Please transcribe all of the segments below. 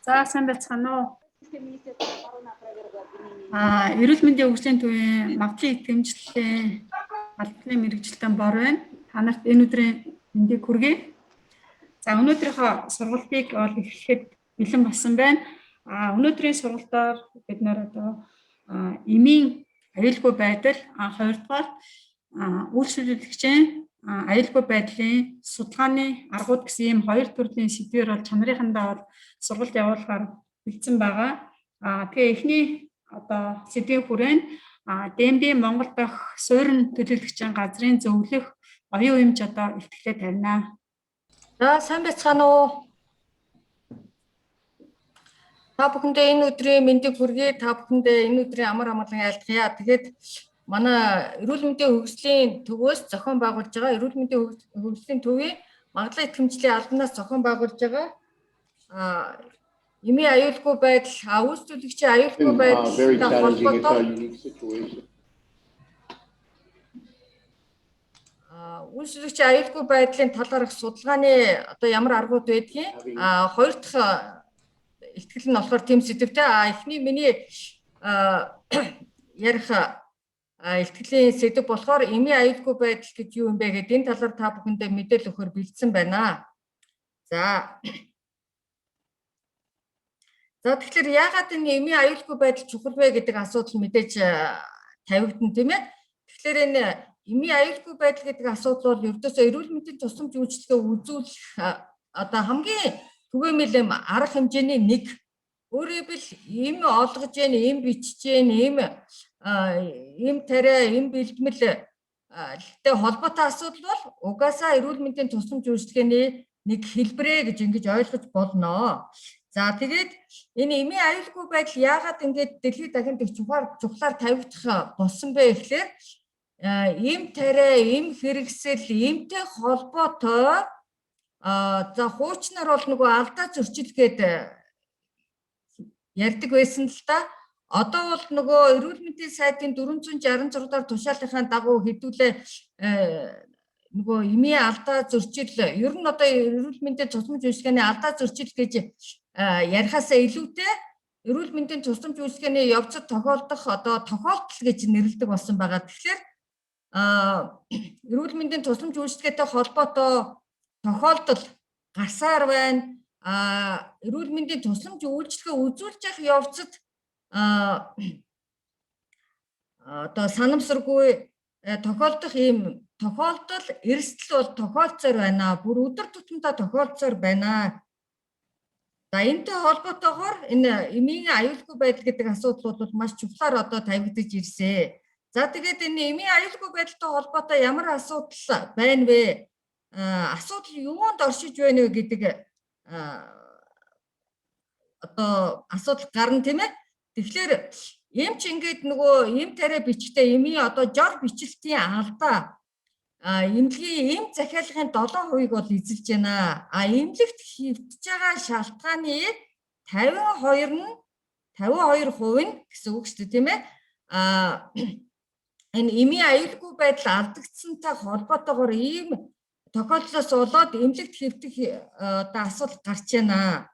За сайн байцгаана уу? Министерство обороны опровергло обвинение. Эрүүл мэндийн хөгжлийн төвийн магадлалын итгэмжлэлийн албаны мэргэжилтэн Бор байна. Та нарт энэ өдрийн мэндийг хүргэе. За өнөөдрийнхөө сургалтыг бол эхлэхэд бэлэн болсон байна. Өнөөдрийн сургалтаар бид нар одоо эмийн аюулгүй байдал, хоёрдугаар үйлчлүүлэгчийн аюулгүй байдлын судалгааны аргууд гэсэн ийм хоёр төрлийн сэдвээр бол чанарынхандаа бол сургалт явуулахаар бэлдсэн байгаа. Тэгээ эхний одоо сэдвийн хүрээнд ДМД Монгол дахь суурин төлөөлөгчийн газрын зөвлөх оюун эмч одоо илтгэлээ тавина. За сайн байцгаана уу? Та бүхэндээ энэ өдрийн мэндийг хүргэе. Та бүхэндээ энэ өдрийн амар амгалан айлтгая. Тэгээд манай эрүүл мэндийн хөгжлийн төвөөс зохион байгуулж байгаа эрүүл мэндийн хөгжлийн төвийн магадлан итгэмжлийн албанаас зохион байгуулж байгаа эмийн аюулгүй байдал, үйлчлүүлэгчийн аюулгүй Very байдалтай challenging. It's холбоотой our unique situation. Үйлчлүүлэгчийн аюулгүй байдлын талаарх судалгааны одоо ямар аргууд байдгийг, хоёр дахь илтгэл нь болохоор тийм сэдвтэй. Эхний миний ярих илтгэлийн сэдэв болохоор эмийн аюулгүй байдал гэж юу юм бэ гэдэг энэ талаар та бүхэндээ мэдээлэл өгөхөөр бэлдсэн байна. За. За тэгэхээр яагаад энэ эмийн аюулгүй байдал чухал вэ гэдэг асуудал мэдээж тавигдана, тийм ээ. Тэгэхээр энэ эмийн аюулгүй байдал гэдэг асуудал бол ердөөсөө эрүүл мэндийн тусламж үйлчилгээ үзүүлэх одоо хамгийн түгээмэл юм арга хэмжээний нэг. Өөрөөр хэлбэл эм олгож гэн, эм бичиж гэн, эм тариа, эм бэлтгэл тэй холбоотой асуудал бол угаасаа эрүүл мэндийн тусламж үйлчилгээний нэг хэлбэрээ гэж ингэж ойлгож болно. За тэгээд энэ эмийн аюулгүй байдал яагаад ингэж дэлхийд дахин их чухлаар тавигдах болсон бэ гэхлээр эм тариа, эм хэрэгсэл, эмтэй холбоотой за хуучнаар бол нөгөө алдаа зөрчил гээд ярьдаг байсан л да. Одоо бол нөгөө эрүүл мэндийн сайдын 466 дахь тушаалынхаа дагуу хэдүүлээ нөгөө эмийн алдаа зөрчил, ер нь одоо эрүүл мэндийн тусламж үйлчилгээний алдаа зөрчил гэж ярихаасаа илүүтэй эрүүл мэндийн тусламж үйлчилгээний явцад тохиолдох одоо тохиолдол гэж нэрлэдэг болсон байгаа. Тэгэхээр эрүүл мэндийн тусламж үйлчилгээтэй холбоотой тохиолдол гарсаар байна. Эрүүл мэндийн тусламж үйлчилгээ үзүүлж явах явцад одоо санамсаргүй тохиолдох ийм тохиолдол, эрсдэл бол тохиолдсоор байна. Бүр өдөр тутамдаа тохиолдсоор байна. За энэтэй холбоотойгоор энэ эмийн аюулгүй байдал гэдэг асуудал бол маш чухлаар одоо тавигдаж ирсэн. За тэгээд энэ эмийн аюулгүй байдалтай холбоотой ямар асуудал байна вэ? Асуудал юунд оршиж байна вэ гэдэг одоо асуудал гарна, тийм ээ. Тэгэхээр эмч ингээд нөгөө эм тариа бичгтээ эмийн одоо жор бичлэлтийн алдаа эмнэлгийн эм захиалгын 7%-ыг бол эзэлж байна. Эмнэлэгт хэвтэж байгаа шалтгааны 52 нь 52% нь гэсэн үг шүү дээ, тийм ээ. Энэ эмийн аюулгүй байдал алдагдсантай холбоотойгоор ийм тохиолдлоос болоод эмнэлэгт хэвтэх одоо асуудал гарч байна.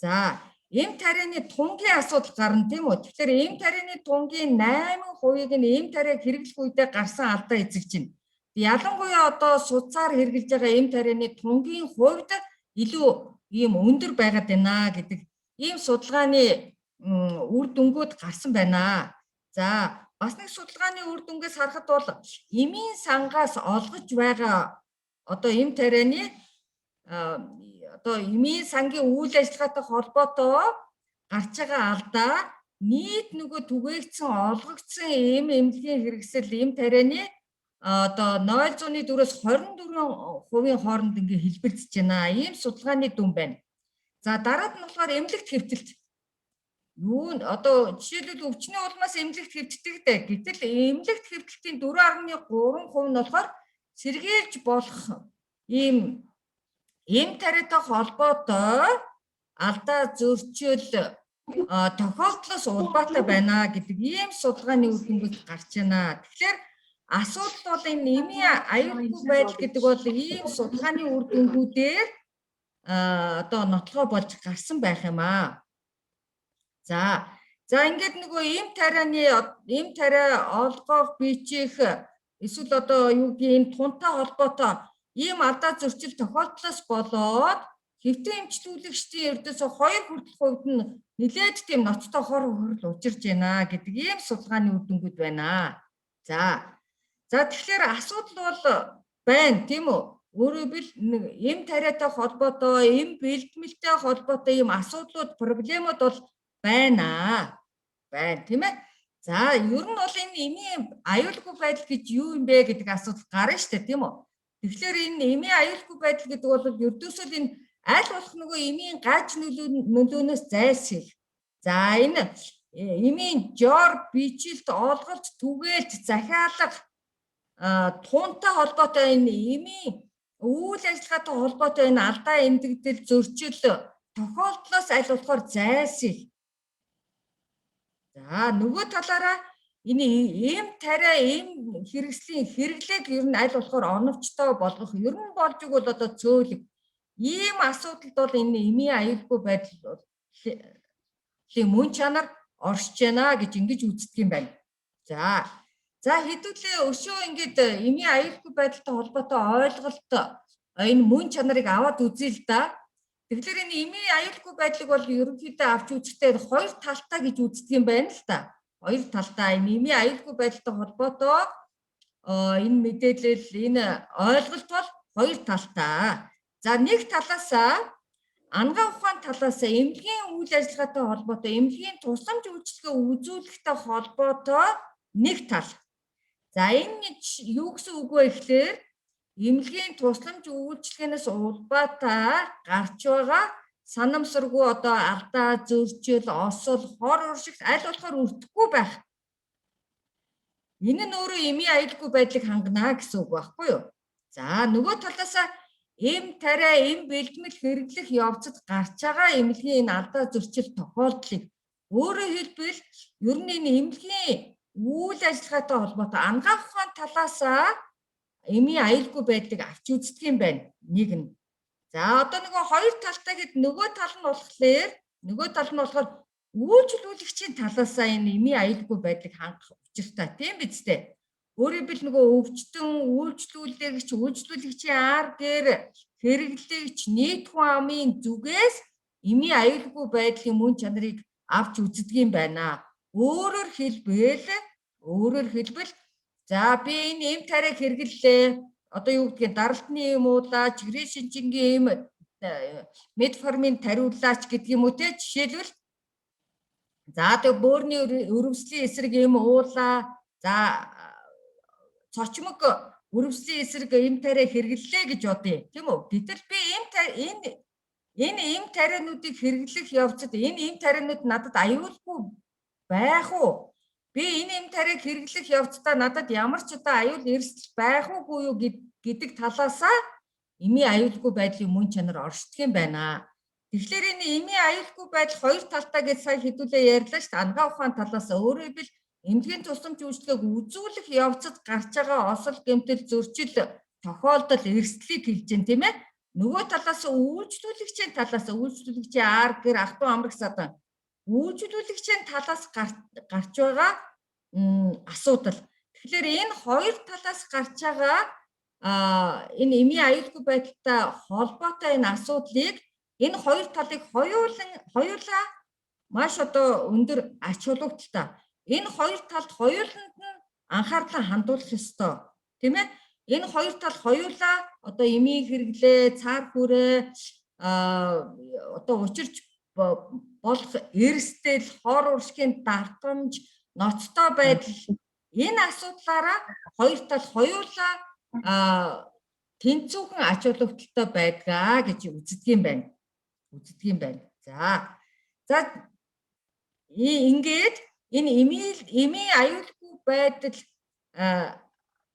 За эм тарианы тунгийн асуудал гарна, тийм үү? Тэгэхээр эм тарианы тунгийн 8%-ыг нь эм тариаг хэрэглэх үедээ гарсан алдаа эзэгч байна. Ялангуяа одоо судсаар хэрэглэж байгаа эм тарианы тунгийн хувьд илүү ийм өндөр байгаад байна гэдэг ийм судалгааны үр дүнгууд гарсан байна. За бас нэг судалгааны үр дүнгээс харахад бол эмийн сангаас олгож байгаа одоо эм тарианы одоо эмийн сангийн үйл ажиллагаатай холбоотой гарч байгаа алдаа нийт нөгөө түгээгдсэн олгогдсон эм эмнэлгийн хэрэгсэл эм тарианы одоо 0.4-өөс 24% хооронд ингээ хэлбэлзэж байна. Ийм судалгааны дүн байна. За дараад нь болохоор эмнэлэгт хэвтэлт. Юу н одоо жишээлбэл өвчний улмаас эмнэлэгт хэвтдэг дээ. Гэтэл эмнэлэгт хэвтэлтийн 4.3% нь болохоор сэргийлж болох ийм эм тариатай холбоотой алдаа зөрчил тохиолдлоос улбаатай байна гэдэг ийм судалгааны үр дүнгууд гарч байна. Тэгэхээр асуудал бол энэ эмийн аюулгүй байдал гэдэг бол ийм судалгааны үр дүнгуудээр одоо нотлогоо болж гарсан байх юм аа. За. За ингээд нөгөө эм тарианы эм тариа олгох, бичих эсвэл одоо юу гэдгийг энэ тунтай холбоотой ийм алдаа зөрчил тохиолдлоос болоод хэвтэн эмчлүүлэгчдийн ердөөсөө 2 хүртэлх хувьд нь нэлээд тийм ноцтой хор хохирол учирч байна гэдэг ийм судалгааны үр дүнгууд байна. За. За тэгэхээр асуудал бол байна, тийм үү? Өөрөөр хэлбэл эм тариатай холбоотой, эм бэлтгэлтэй холбоотой ийм асуудлууд, проблемууд бол байна. Байна, тийм ээ? За, ер нь бол энэ эмийн аюулгүй байдал гэж юу юм бэ гэдэг асуудал гарна шүү дээ, тийм үү? Тэгэхээр энэ эмийн аюулгүй байдал гэдэг бол ердөөсөө л энэ аль болох нөгөө эмийн гаж нөлөөнөөс зайлсхийх. За, энэ эмийн жор, бижилт, олголт, түгээлт, захиалга, туунтай холбоотой энэ эмийн үйл ажиллагаатай холбоотой энэ алдаа эмдэгдэл, зөрчил тохиолдлоос аль болохоор зайлсхийх. За, нөгөө талаараа энэ эм тариа, эм хэрэгслийн хэрэглээг ер нь аль болохоор оновчтой болгох, ер нь болж игэл одоо цөөлөг. Ийм асуудалд бол энэ эмийн аюулгүй байдал бол мөн чанар оршиж байна гэж ингэж үздэг юм байна. За. За хэдүүлээ өшөө ингээд эмийн аюулгүй байдалтай холбоотой ойлголт энэ мөн чанарыг аваад үзье л да. Тэгэхээр энэ эмийн аюулгүй байдлыг бол ерөнхийдөө авч үзэхдээ хоёр талтай гэж үздэг юм байна л да. Хоёр талтай энэ эмийн аюулгүй байдалтай холбоотой энэ мэдээлэл, энэ ойлголт бол хоёр талтай. За, нэг талаасаа анагаах ухаан талаас эмнэлгийн үйл ажиллагаатай холбоотой, эмнэлгийн тусламж үйлчилгээ үзүүлэхтэй холбоотой нэг тал. За, энэ юу гэсэн үг вэ гэхээр эмнэлгийн тусламж үйлчилгээнээс улбаатай гарч байгаа санамсаргүй одоо алдаа, зөрчил, осол, хор уршигт аль болохоор өртөхгүй байх. Энэ нь өөрөө эмийн аюулгүй байдлыг хангана гэсэн үг байхгүй юу? За, нөгөө талаасаа эм тариа, эм бэлтгэл хэрэглэх явцад гарч байгаа эмнэлгийн энэ алдаа зөрчил тохиолдлыг, өөрөөр хэлбэл ер нь энэ эмнэлгийн үйл ажиллагаатай холбоотой анагаах ухаан талаасаа эмийн аюулгүй байдлыг авч үздэг юм байна. Нэг нь. За, одоо нөгөө хоёр талтай гэд нөгөө тал нь болохоор үйлчлүүлэгчийн талаасаа энэ эмийн аюулгүй байдлыг хангах учиртай, тийм биз дээ. Өөрөөр хэлбэл нөгөө өвчтөн, үйлчлүүлэгч, үйлчлүүлэгчийн ар гэр, хэрэглэгч, нийт хүн амын зүгээс эмийн аюулгүй байдлын мөн чанарыг авч үздэг юм байна. Өөрөөр хэлбэл за би энэ эм тариаг хэрэглэлээ. Одоо юу гэдгийг даралтны юм уулаа, чигрийн шинжингийн эм метформин тариулаач гэдэг юм уу те, жишээлбэл за тэг бөөрийн өрөвслийн эсрэг эм уулаа, за цочмог өрөвслийн эсрэг эм тариа хэрэглэлээ гэж бодъё, тийм үү? Гэтэл би энэ эм тариануудыг хэрэглэх явцад энэ эм тарианууд надад аюулгүй байх уу? Би энэ эм тариаг хэрэглэх явцдаа надад ямар ч одоо аюул эрсдэл байх уугүй юу гэдэг талаасаа эмийн аюулгүй байдлын мөн чанар оршдог юм байна. Тэгэхээр энэ эмийн аюулгүй байдал хоёр талтай гэж сая хэдүүлээ ярьлаа шүү дээ. Анагаах ухаан талаас, өөрөөр хэлбэл эмнэлгийн тусламж үйлчилгээг үзүүлэх явцад гарч байгаа осол, гэмтэл, зөрчил, тохиолдол, эрсдлийг хэлж байна, тийм ээ. Нөгөө талаас үйлчлүүлэгчийн талаас, үйлчлүүлэгчийн ар гэр, ах トゥ амраг садан үйлчлүүлэгчийн талаас гарч байгаа асуудал. Тэгэхээр энэ хоёр талаас гарч байгаа энэ эмийн аюулгүй байдалтай холбоотой энэ асуудлыг, энэ хоёр талыг хоёулаа маш одоо өндөр ач холбогдолтой. Энэ хоёр талд хоёуланд нь анхаарлаа хандуулах ёстой. Тийм ээ? Энэ хоёр тал хоёулаа одоо эмийн хэрэглээ, цаар хүрээ, одоо учирч болох эрсдэл, хор уршигын давтамж, ноцтой байдал, энэ асуудлаараа хоёр тал хоёулаа тэнцүүхэн ач холбогдолтой байдгаа гэж үздэг юм байна. Үздэг юм байна. За. За ингээд энэ эмийн аюулгүй байдал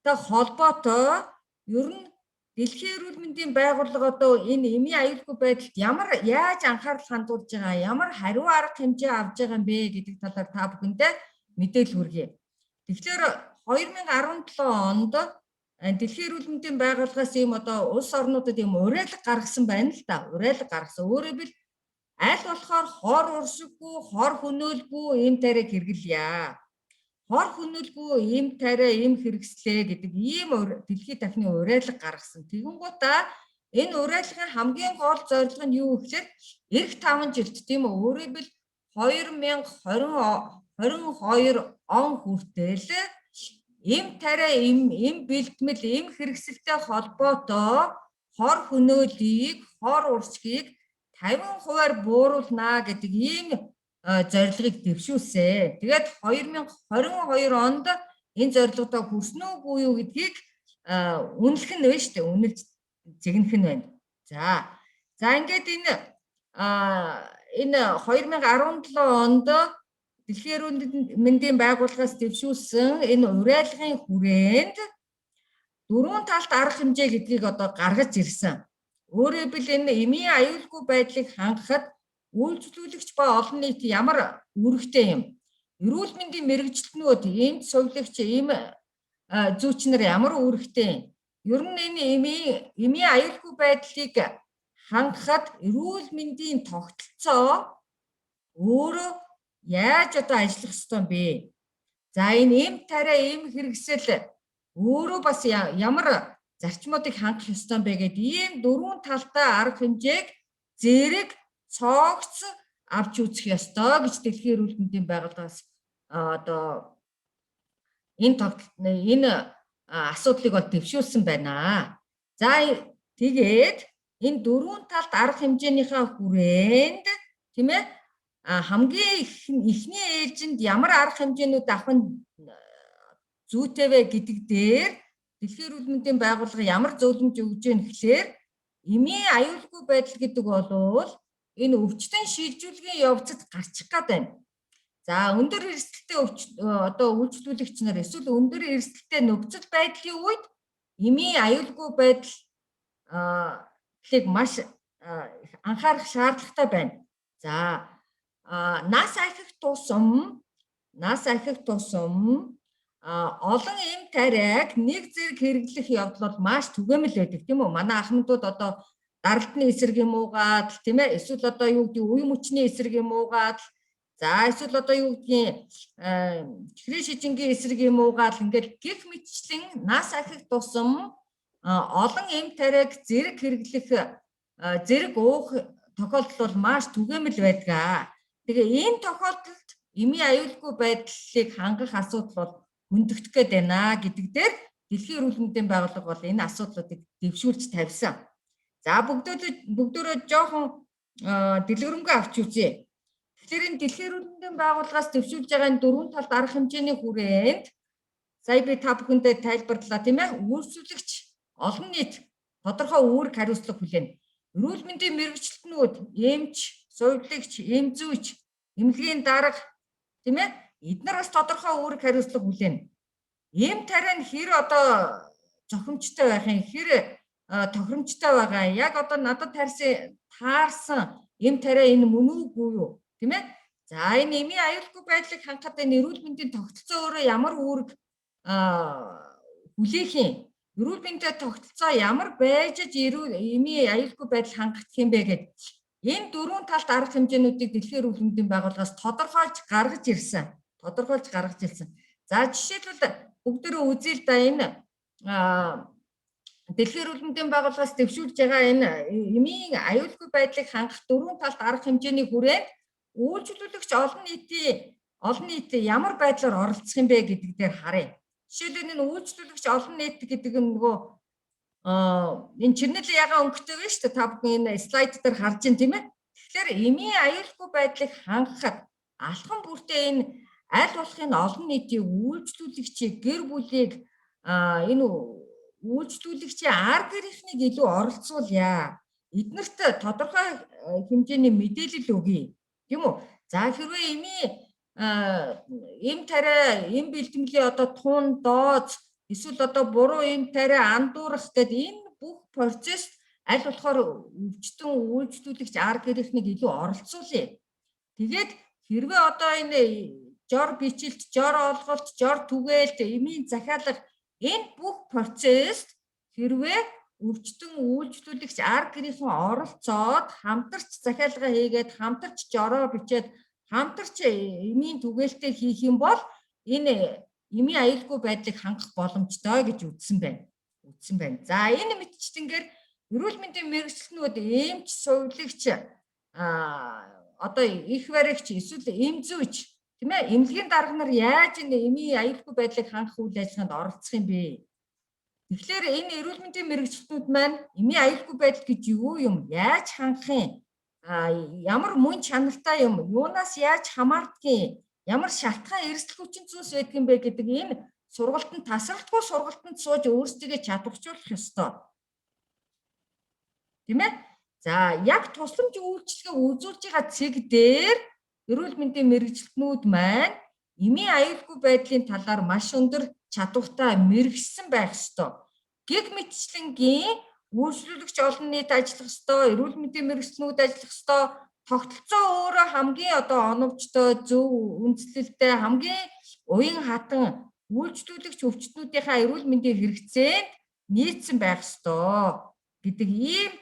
та холбоотой ер нь Дэлхийн эрүүл мэндийн байгууллага одоо энэ эмийн аюулгүй байдалд ямар яаж анхаарал хандуулж байгаа, ямар хариу арга хэмжээ авч байгаа юм бэ гэдэг талаар та бүхэндээ мэдээлэл хүргье. Тэгэхээр 2017 онд Дэлхийн эрүүл мэндийн байгууллагаас ийм одоо улс орнуудад ийм уриалга гаргасан байна л да. Уриалга гаргасан. Өөрөөр хэлбэл аль болохоор хор уршиггүй, хор хөнөөлгүй эм тариаг хэрэглэе. Хор хөнөөлгүй эм тариа, эм хэрэгслээ гэдэг ийм дэлхийн дахны уриалга гаргасан. Тэгэнгүүтээ энэ уриалгын хамгийн гол зорилго нь юу гэхээр эх 5 жилд тийм үү? Өөрөөр хэлбэл 2022 он хүртэл эм тариа, эм бэлтгэл, эм хэрэгсэлтэй холбоотой хор хөнөөлийг, хор уршгийг 50%-аар бууруулнаа гэдэг ийм зорилгыг дэвшүүлсэн. Тэгээд 2022 онд энэ зорилгодоо хүрсэн үгүй юу гэдгийг үнэлэх нь байна шүү дээ. Үнэлж зэгнэх нь байна. За. За ингээд энэ 2017 онд Дэлхийн эрүүл мэндийн байгууллагаас дэвшүүлсэн энэ уриалгын хүрээнд дөрвөн талт арга хэмжээ гэдгийг одоо гаргаж ирсэн. Өөрөөр хэлбэл энэ эмийн аюулгүй байдлыг хангахад үйлчлүүлэгч ба олон нийт ямар үүрэгтэй юм? Эрүүл мэндийн мэргэжилтнүүд, эмч, сувилагч, эм зүйч нар ямар үүрэгтэй юм? Ер нь энэ эмийн аюулгүй байдлыг хангахад эрүүл мэндийн тогтолцоо өөрөө яаж одоо ажиллах ёстой юм бэ? За энэ эм тариа, эм хэрэгсэл өөрөө бас ямар зарчмуудыг хангах ёстой юм бэ гэдэг ийм дөрвөн талтай арга хэмжээг зэрэг цогц авч үзэх ёстой гэж Дэлхийн эрүүл мэндийн байгууллагаас одоо энэ асуудлыг бол дэвшүүлсэн байна. За тэгээд энэ дөрвөн талт арга хэмжээнийхээ хүрээнд тийм ээ хамгийн эхний ээлжинд ямар арга хэмжээнүүд авах нь зүйтэй вэ гэдэг дээр Дэлхийн эрүүл мэндийн байгууллага ямар зөвлөмж өгж гэнэ гэхлээр эмийн аюулгүй байдал гэдэг бол энэ өвчтөн шилжүүлгийн явцад гарчих гад байна. За өндөр эрсдэлтэй одоо үйлчлүүлэгч нар эсвэл өндөр эрсдэлтэй нөхцөл байдлын үед эмийн аюулгүй байдлыг маш анхаарах шаардлагатай байна. За нас ахих тусам олон эм тариаг нэг зэрэг хэрэглэх явдал бол маш түгээмэл байдаг тийм үү? Манай ахмадууд одоо даралтны эсрэг юм уугаад тийм ээ эсвэл одоо юу гэдэг үе мөчний эсрэг юм уугаад за эсвэл одоо юу гэдгийг чихрийн шижингийн эсрэг юм уугаад ингээд гих мэтчлэн нас ахих тусам олон эм тариаг зэрэг хэрэглэх зэрэг уух тохиолдол бол маш түгээмэл байдаг. Тэгээ ийм тохиолдолд эмийн аюулгүй байдлыг хангах асуудал бол хөндөгдөх гээд байна гэдэг дээр Дэлхийн эрүүл мэндийн байгууллага бол энэ асуудлуудыг дэвшүүлж тавьсан. За бүгдөө жоохон дэлгэрэнгүй авч үзье. Тэгэхээр энэ Дэлхийн эрүүл мэндийн байгууллагаас дэвшүүлж байгаа энэ дөрвөн талд арга хэмжээний хүрээнд сая би та бүхэндээ тайлбарлалаа тийм ээ. Үйлчлүүлэгч олон нийт тодорхой үүрэг хариуцлага хүлээнэ. Эрүүл мэндийн мэргэжилтнүүд, эмч, сувилагч, эм зүйч, эмнэлгийн дарга тийм ээ. Эднэр бас тодорхой үүрэг хариуцлага хүлээнэ. Эм тариа нь хэр одоо зохимжтой байх юм, хэр тохиромжтой байгаа юм. Яг одоо надад таарсан эм тариа энэ мөн үгүй юу? Тийм ээ. За энэ эмийн аюулгүй байдлыг хангахад энэ эрүүл мэндийн тогтолцоо өөрөө ямар үүрэг хүлээх юм? Эрүүл мэндийн тогтолцоо ямар байж эмийн аюулгүй байдал хангах юм бэ гэд энэ дөрвөн талт арга хэмжээнүүдийг Дэлхийн эрүүл мэндийн байгууллагаас тодорхойлж гаргаж ирсэн. За жишээлбэл бүгдээрээ үзье л да энэ Дэлхийн эрүүл мэндийн байгууллагаас дэвшүүлж байгаа энэ эмийн аюулгүй байдлыг хангах дөрвөн талт арга хэмжээний хүрээнд үйлчлүүлэгч олон нийт ямар байдлаар оролцох юм бэ гэдэг дээр харъя. Жишээлбэл энэ үйлчлүүлэгч олон нийт гэдэг нь нөгөө энэ чирнэл ягаан өнгөтэй байна шүү дээ. Та бүхэн энэ слайд дээр харж байна тийм ээ. Тэгэхээр эмийн аюулгүй байдлыг хангахад алхам бүртээ энэ аль болохын олон нийтийн үйлчлүүлэгчийг гэр бүлийг энэ үйлчлүүлэгчийн ар гэрийнхнийг илүү оролцуулъя. Эднэрт тодорхой хэмжээний мэдээлэл өгье. Тийм үү? За хэрвээ эмийн эм тариа, эм бэлтгэлийн одоо тун, дооц эсвэл одоо буруу эм тариа андуурах гэдэг энэ бүх процесс аль болохоор өвчтөн үйлчлүүлэгч ар гэрийнхнийг илүү оролцуулъя. Тэгээд хэрвээ одоо энэ жор бичлэлт, жор олголт, жор түгээлт, эмийн захиалга Энэ бүх процесст хэрвээ өвчтөн үйлчлүүлэгч ар гэрийнхэн оролцоод хамтарч захиалга хийгээд, хамтарч жороо бичээд, хамтарч эмийн түгээлтээ хийх юм бол энэ эмийн аюулгүй байдлыг хангах боломжтой гэж үзсэн байна. Үзсэн байна. За, энэ мэтчилэнгээр эрүүл мэндийн мэргэжилтнүүд, эмч, сувилагч, одоо их баригч эсвэл эм зүйч, тийм ээ, эмнэлгийн дарга нар яаж энэ эмийн аюулгүй байдлыг хангах үйл ажиллагаанд оролцох юм бэ? Тэгэхээр энэ эрүүл мэндийн мэргэжилтнүүд маань эмийн аюулгүй байдал гэж юу юм? Яаж хангах юм? Ямар мөн чанартай юм? Юунаас яаж хамаардгийг? Ямар шалтгаан, эрсдэл, хүчин зүйлс байдаг юм бэ гэдэг энэ сургалтанд, тасралтгүй сургалтанд сууж өөрсдийгөө чадваржуулах ёстой. Тийм ээ? За, яг тусламж үйлчилгээ үзүүлж байгаа цэг дээр эрүүл мэндийн мэргэжилтнүүд маань эмийн аюулгүй байдлын талаар маш өндөр чадвартай мэргэшсэн байх ёстой. Гэх мэтчилэнгийн үйлчлүүлэгч олон нийт ажиллах ёстой, эрүүл мэндийн мэргэжилтнүүд ажиллах ёстой, тогтолцоо өөрөө хамгийн одоо оновчтой, зөв үндэслэлтэй, хамгийн уян хатан үйлчлүүлэгч өвчтнүүдийнхээ эрүүл мэндийн хэрэгцээнд нийцсэн байх ёстой гэдэг ийм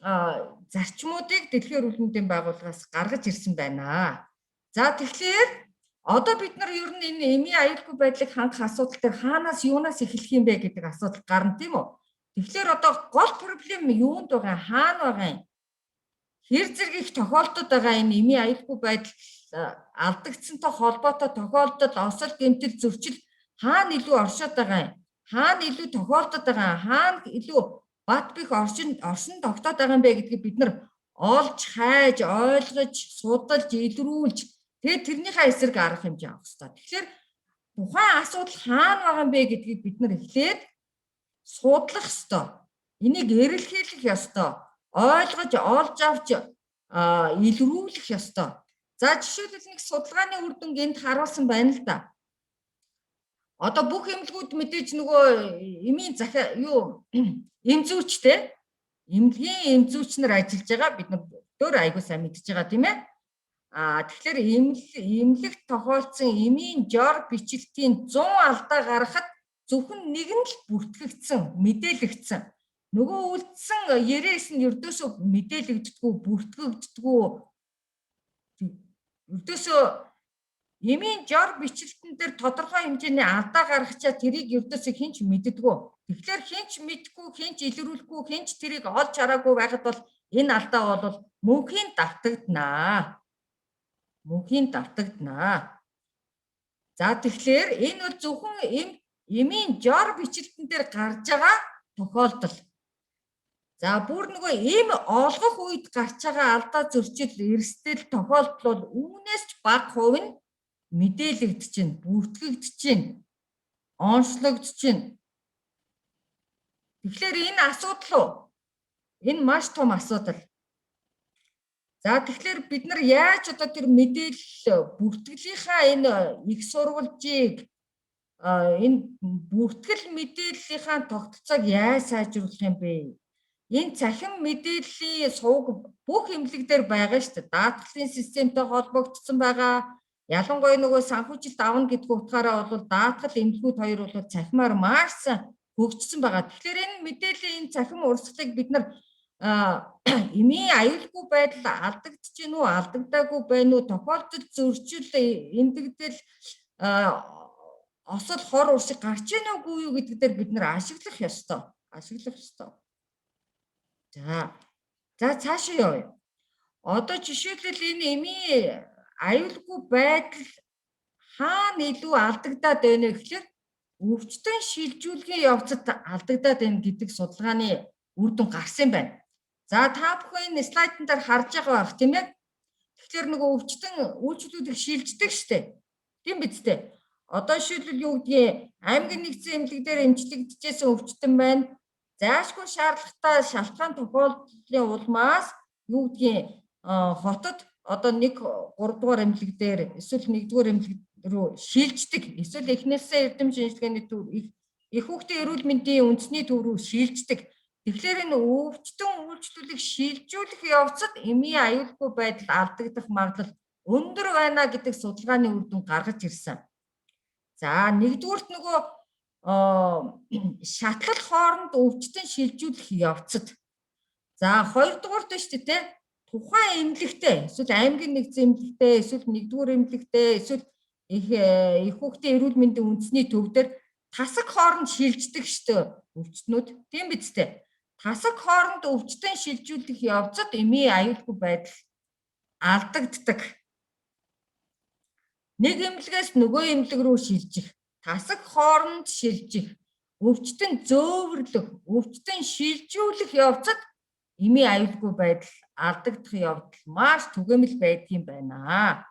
зарчмуудыг Дэлхийн эрүүл мэндийн байгууллагаас гаргаж ирсэн байна. За, тэгэхээр одоо бид нар ер нь энэ эмийн аюулгүй байдлыг хангах асуудал дээр хаанаас, юунаас эхлэх юм бэ гэдэг асуудал гарна, тийм үү? Тэгэхээр одоо гол problem юунд байгаа, хаана байгаа юм? Хэр зэрэг их тохиолдод байгаа энэ эмийн аюулгүй байдал алдагдсантай холбоотой тохиолдол, осол, гэмтэл, зөрчил хаана илүү оршоод байгаа юм? Хаана илүү тохиолдод байгаа юм? Хаана илүү бат бих оршин тогтоод байгаа юм бэ гэдгийг бид нар олж, хайж, ойлгож, судалж, илрүүлж, тэгээд тэрнийхээ эсрэг арга хэмжээ авах хэрэгтэй. Тэгэхээр тухайн асуудал хаана байгаа юм бэ гэдгийг бид нар эхлээд судлах ёстой. Энийг эрэлхийлэх ёстой. Ойлгож, олж авч илрүүлэх ёстой. За, жишээлбэл, нэг судалгааны үр дүнг энд харуулсан байна л да. Одоо бүх эмнэлгүүд мэдээж нөгөө эмийн захиа юу эм зүйчтэй, эмнэлгийн эм зүйч нар ажиллаж байгаа, бид нар дөр аягүй сайн мэдж байгаа, тийм ээ. А тэгэхээр эмнэлэгт тохиолдсон эмийн жор бичлэлтийн 100 алдаа гаргахад зөвхөн нэг нь л бүртгэгдсэн, мэдээлэгдсэн. Нөгөө үлдсэн 99 нь ердөөсөө мэдээлэгддэггүй, бүртгэгддэггүй. Ердөөсөө эмийн жор бичлэлтэн дээр тодорхой хэмжээний алдаа гаргачаа тэрийг ердөөсөө хэн ч мэддэггүй. Тэгэхээр хэн ч мэдэхгүй, хэн ч илрүүлэхгүй, хэн ч тэрийг олж хараагүй байхад бол энэ алдаа бол мөнхийн давтагданаа. Мөнхийн давтагданаа. За, тэгэхээр энэ бол зөвхөн эмийн жор бичлэлтэн дээр гарч байгаа тохиолдол. За, бүр нөгөө эм олгох үед гарч байгаа алдаа, зөрчил, эрсдэл тохиолдол бол үүнээс ч бага хувь нь мэдээлэгдэж, бүртгэгдэж, онцлогдож. Тэгэхээр энэ асуудал уу? Энэ маш том асуудал. За, тэгэхээр бид нар яаж одоо тэр мэдээлэл бүртгэлийнхаа энэ их сурвалжийг, энэ бүртгэл мэдээллийнхаа тогтолцоог яаж сайжруулах юм бэ? Энэ цахим мэдээллийн сувг бүх эмнэлэг дээр байгаа шүү дээ. Даатгалын системтэй холбогдсон байгаа. Ялангуяа нөгөө санхүүжилт авна гэдэг утгаараа бол даатгал, эмнэлгүүд хоёр бол цахимаар маш сайн хөгжсөн байгаа. Тэгэхээр энэ мэдээллийн энэ цахим урсгалыг бид нар эмийн аюулгүй байдал алдагдаж гин үү, алдагдаагүй байна уу, тохиолдол, зөрчил, эндэгдэл, осол, хор урсыг гарч ийн үгүй юу гэдэг дээр бид нар ашиглах ёстой. Ашиглах ёстой. За, цаашаа явъя. Одоо жишээлбэл, энэ эмийн аюулгүй байдал хаана илүү алдагдаад байна вэ гэхээр өвчтөн шилжүүлгийн явцад алдагдаад байна гэдэг судалгааны үр дүн гарсан байна. За, та бүхэн энэ слайдн дээр харж байгаа байх, тийм ээ. Тэгэхээр нөгөө өвчтөн үйлчлүүлэг шилждэг штэ. Тийм биз дээ. Одоо жишээлбэл, юу гэдгийг, аймгийн нэгдсэн эмнэлэг дээр эмчлэгдэжсэн өвчтөн байна. Зайлшгүй шаардлагатай шалтгаан тохиолдлын улмаас, юу гэдгийг, хотод одоо 1 3 дугаар эмнэлэг дээр эсвэл 1 дугаар эмнэлэг рүү шилждэг. Эсвэл эхнээсээ эрдэм шинжилгээний төв, эх хүүхдийн эрүүл мэндийн үндэсний төв рүү шилждэг. Тэгэхээр энэ өвчтөн үйлчлүүлэг шилжүүлэх явцад эмийн аюулгүй байдал алдагдах магадлал өндөр байна гэдэг судалгааны үр дүн гаргаж ирсэн. За, нэгдүгüүрт нөгөө Шатлал хооронд өвчтөн шилжүүлэх явцад. За, хоёрдугаарт нь шүү дээ, тухайн эмнэлэгтээ эсвэл аймгийн нэгдсэн эмнэлэгтээ, эсвэл нэгдүгээр эмнэлэгтээ, эсвэл их хүүхдийн эрүүл мэндийн үндэсний төв дээр тасаг хооронд шилждэг шүү дээ өвчтнүүд, тийм биз дээ. Тасаг хооронд өвчтөн шилжүүлэх явцад эмийн аюулгүй байдал алдагддаг. Нэг эмнэлгээс нөгөө эмнэлэг рүү шилжих, тасаг хооронд шилжих, өвчтөн зөөвөрлөх, өвчтөн шилжүүлэх явцад эмийн аюулгүй байдал алдагдах явдал маш түгээмэл байдгийн байна.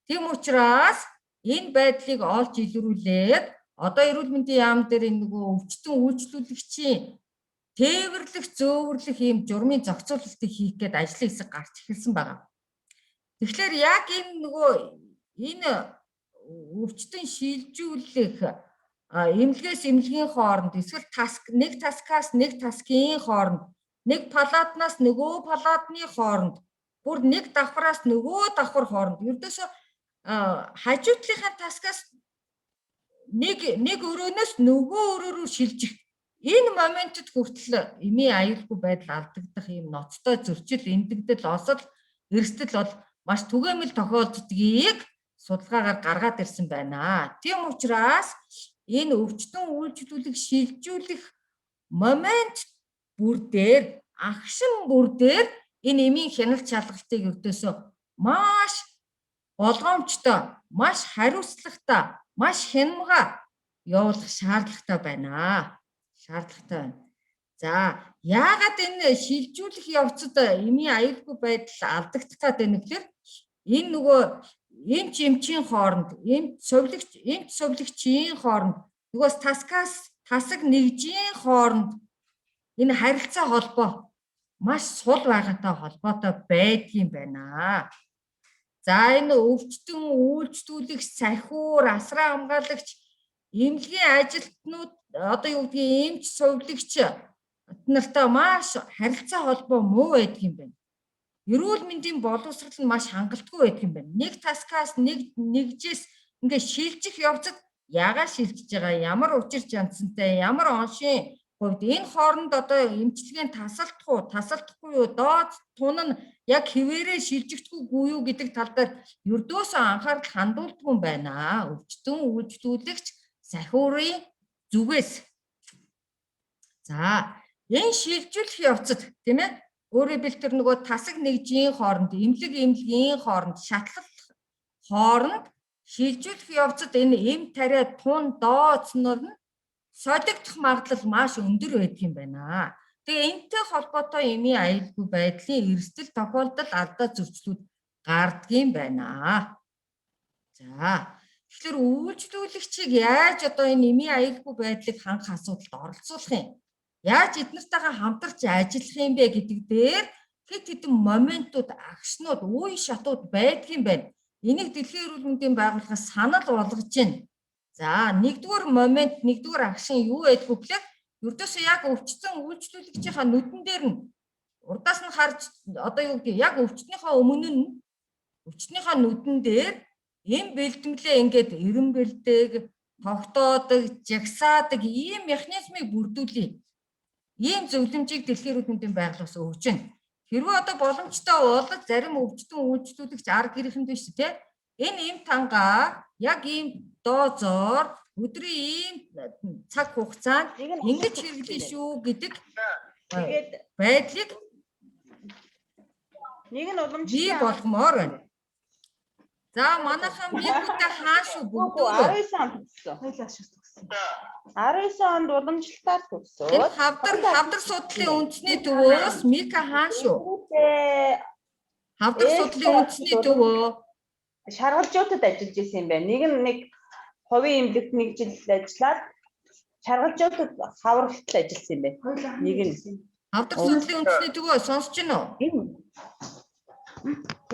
Тийм учраас энэ байдлыг олж илрүүлээд одоо эрүүл мэндийн яам дээр энэ нөгөө өвчтөн үйлчлүүлэгчийн тээвэрлэх, зөөвөрлөх ийм журмын зохицуулалтыг хийх гээд ажлын хэсэг гарч эхэлсэн байна. Тэгэхээр яг энэ нөгөө энэ өвчтөн шилжүүлэх, эмнэлгээс эмнэлгийн хооронд, эсвэл таск нэг таскаас нэг таскын хооронд, нэг палатнаас нөгөө палатны хооронд, бүр нэг давхраас нөгөө давхар хооронд, ердөөсөө хажуу талынхаа таскаас нэг өрөөнөөс нөгөө өрөө рүү шилжих энэ моментод хүртэл эмийн аюулгүй байдал алдагдах ийм ноцтой зөрчил, эндэгдэл, осол, эрсдэл бол маш түгээмэл тохиолддгийг судалгаагаар гаргаад ирсэн байна. Тийм учраас энэ өвчтөн үйлчлүүлэх, шилжүүлэх момент бүр дээр, агшин бүр дээр энэ эмийн хяналт шалгалтыг ердөөсөө маш болгоомжтой, маш хариуцлагатай, маш хянамга явуулах шаардлагатай байна. Шаардлагатай байна. За, яагаад энэ шилжүүлэх явцад эмийн аюулгүй байдал алдагдах гээд байна гэхээр энэ нөгөө эмч эмчийн хооронд, эмч сувилагч эмч сувилагчийн хооронд, нөгөө таскаас тасаг нэгжийн хооронд энэ харилцаа холбоо маш сул байгаатай холбоотой байдгийн байна. За, энэ өвчтөн үйлчлүүлэх, сахиур, асран хамгаалагч, эмнэлгийн ажилтнууд, одоо юу гэдгийг, эмч сувилагч нартай маш харилцаа холбоо муу байдаг юм байна. Эрүүл мэндийн боловсрол нь маш хангалтгүй байдаг юм байна. Нэг таскаас нэг нэгжээс ингээд шилжих явцад яагаад шилжиж байгаа, ямар учир жансантай, ямар оншийн хувьд энэ хооронд одоо эмчилгээний тасалдах уу, тасалдахгүй юу, доод тун нь яг хэвээрээ шилжигдэхгүй юу гэдэг тал дээр ердөөсөө анхаарал хандуулдаггүй юм байна. Өвчтөн үйлчлүүлэгч сахиурын зүгээс. За, энэ шилжүүлэх явцад, тийм ээ, өөрөөр хэлбэл тэр нөгөө тасаг нэгжийн хооронд, эмнэлэг эмнэлгийн хооронд, шатлал хооронд шилжүүлэх явцад энэ эм тариа тун дооцноор нь солигдох магадлал маш өндөр байдаг юм байна. Тэгээ энэтэй холбоотой эмийн аюулгүй байдлын эрсдэл тохиолдол, алдаа зөрчлүүд гардгийн байна. За, тэгэхээр үйлчлүүлэгчийг яаж одоо энэ эмийн аюулгүй байдлыг хангах асуудалд оролцуулах юм? Яаж эднэртэйгээ хамтарч ажиллах юм бэ гэдэг дээр хэд хэдэн моментууд, агшнууд, үе шатууд байдгийн байна. Энийг Дэлхийн эрүүл мэндийн байгууллагаас санал болгож байна. За, нэгдүгээр момент, нэгдүгээр агшин юу байдгүй гэхээр ердөөсөө яг өвчтөн үйлчлүүлэгчийнхаа нүдэн дээр нь урдаас нь харж, одоо юу гэдэг, яг өвчтнийхээ өмнө нь өвчтнийхээ нүдэн дээр эм бэлтгэлээ ингээд эренбэлдэг, тогтоодог, жагсаадаг ийм механизмыг бүрдүүлье. Ийм зөвлөмжийг Дэлхийн эрүүл мэндийн байгууллагаас өгч байна. Хэрвээ одоо боломжтой бол зарим өвчтөн үйлчлүүлэгч ар гэрийнхэнд биш, тий? Энэ эм тангаа яг ийм дозоор өдрийн ийм цаг хугацаанд Нэг нь ингэж хэрэглэнэ шүү гэдэг Тэгээд байдлыг нэг нь бий уламжлалын болгомоор байна. За, манайхан бикүүтэй хаан шүү бүгдөө. 19 онд төгссөн. Хоёлаа шүү төгссөн. 19 онд уламжлалтаар Энэ төгсөөд хавдар судлалын үндэсний төвөөс Мика хаан шүү. Тэрүүтээ Хавдар судлалын үндэсний төвөө. Шаргалжуудад ажиллаж исэн юм байна. Нэг нь нэг хувийн эмнэлэгт нэг жил ажиллаад шаргалжуудад хаврагтал ажилласан юм байна. Хоёлаа Нэг нь. Хавдар судлалын үндэсний төвөө сонсож байна уу? Энэ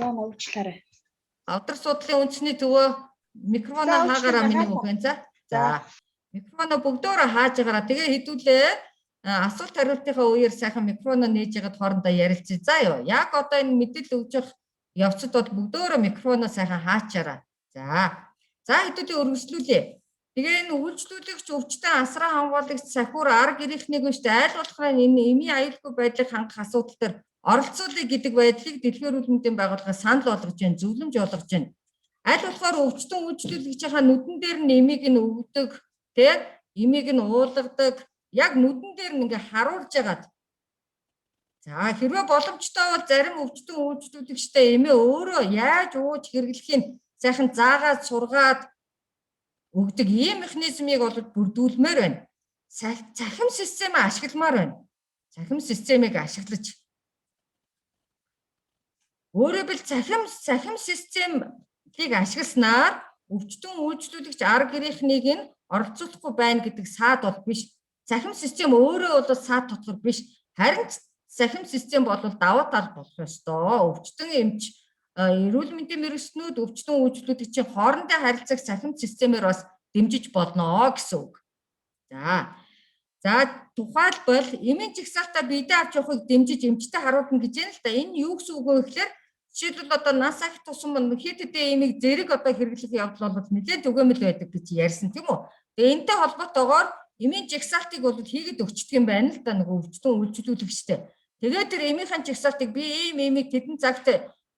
Яа уучлаарай. Хавдар судлалын үндэсний төвөө микрофоноо За, хаагаараа уучлаарай. миний бүхэн за. За. Микрофоноо бүгдөөрөө хааж байгаараа. Тэгээ хэдүүлээ асуулт хариултынхаа үеэр сайхан микрофоноо нээж ягаад хоорондоо ярилцъя. За юу. Яг одоо энэ мэдээлэл өгж явах явцад бол бүгдөөрөө микрофоноо сайхан хаачаарай. За. За, хэдүүлээ өргөжлүүлье. Тэгээ энэ үйлчлүүлэгч, өвчтөн, асран хамгаалагч, сахиур, ар гэрийнхнийг биш айл болохоор энэ эмийн аюулгүй байдлыг хангах асуудал дээр оролцуулъя гэдэг байдлыг Дэлхийн эрүүл мэндийн байгууллага санал болгож байна, зөвлөмж болгож байна. Аль болохоор өвчтөн үйлчлүүлэгчийнхаа нүдэн дээр нь эмийг нь өгдөг, тэ, эмийг нь уулгадаг, яг нүдэн дээр нь ингээ харуулж ягаад. За, хэрвээ боломжтой бол зарим өвчтөн үйлчлүүлэгчтэй эмээ өөрөө яаж ууж хэрэглэхийг сайхан заагаад сургаад өгдөг ийм механизмыг бол бүрдүүлмээр байна. Цахим системээ ашигламаар байна. Цахим системийг ашиглаж. Өөрөөр хэлбэл цахим системийг ашигласнаар өвчтөн үйлчлүүлэгч ар гэрийнхнийг нь оролцуулахгүй байна гэдэг саад бол биш. Цахим систем өөрөө бол саад тодгор биш. Харин цахим систем бол давуу тал болох ёстой. Өвчтөн эмч, эрүүл мэндийн мэргэжлүүд, өвчтөн үйлчлүүлэгчийн хоорондын харилцааг цахим системээр бас дэмжиж болно гэсэн үг. За, тухайлбал эмийн жагсаалтаа биедээ авч явахыг дэмжиж эмчтэй харуулна гэж байна л да. Энэ юу гэсэн үг вэ гэхээр жишээлбэл одоо нас ах тусам хэд хэдэн эмийг зэрэг одоо хэрэглэх явдал бол нэлээд түгээмэл байдаг гэж ярьсан, тийм үү? Тэгээ энэтэй холбоотойгоор эмийн жагсаалтыг бол хийгээд өгчдөг юм байна л да нөгөө өвчтөн үйлчлүүлэгчтэй. Тэгээд тэр эмийнхээ жагсаалтыг би ийм эмийг тэдэн цагт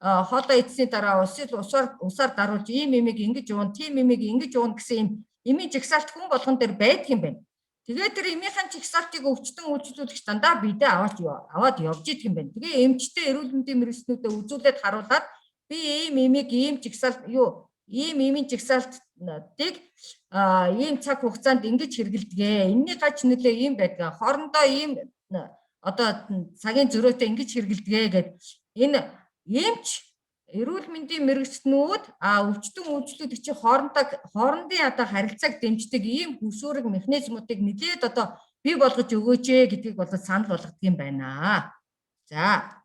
хоолоо идсэний дараа усыг усаар даруулж ийм эмийг ингэж уун, тийм эмийг ингэж уун гэсэн ийм эмийн жагсаалт хүн болгон дээр байдаг юм байна. Тэгээд тэр эмийнхээ жагсаалтыг өвчтөн үйлчлүүлэгч дандаа бидээ аваад явж идэх юм байна. Тэгээ эмчтэй эрүүл мэндийн мэргэжлүүдээ үзүүлээд харуулад би ийм эмийг ийм жагсаалт юу ийм эмийн жагсаалтыг ийм цаг хугацаанд ингэж хэрэглэдэг. Энэний гач нөлөө ийм байдаг. Хоорондоо ийм одоо цагийн зөрөөтэй ингэж хэрэглэдэг гэд энэ эмч эрүүл мэндийн мэргэжлүүд өвчтөн үйлчлүүлэгчийн хоорондын одоо харилцааг дэмждэг ийм хөшүүрэг механизмуудыг нэлээд одоо бий болгож өгөөч гэдгийг бол санал болгодог юм байна. За.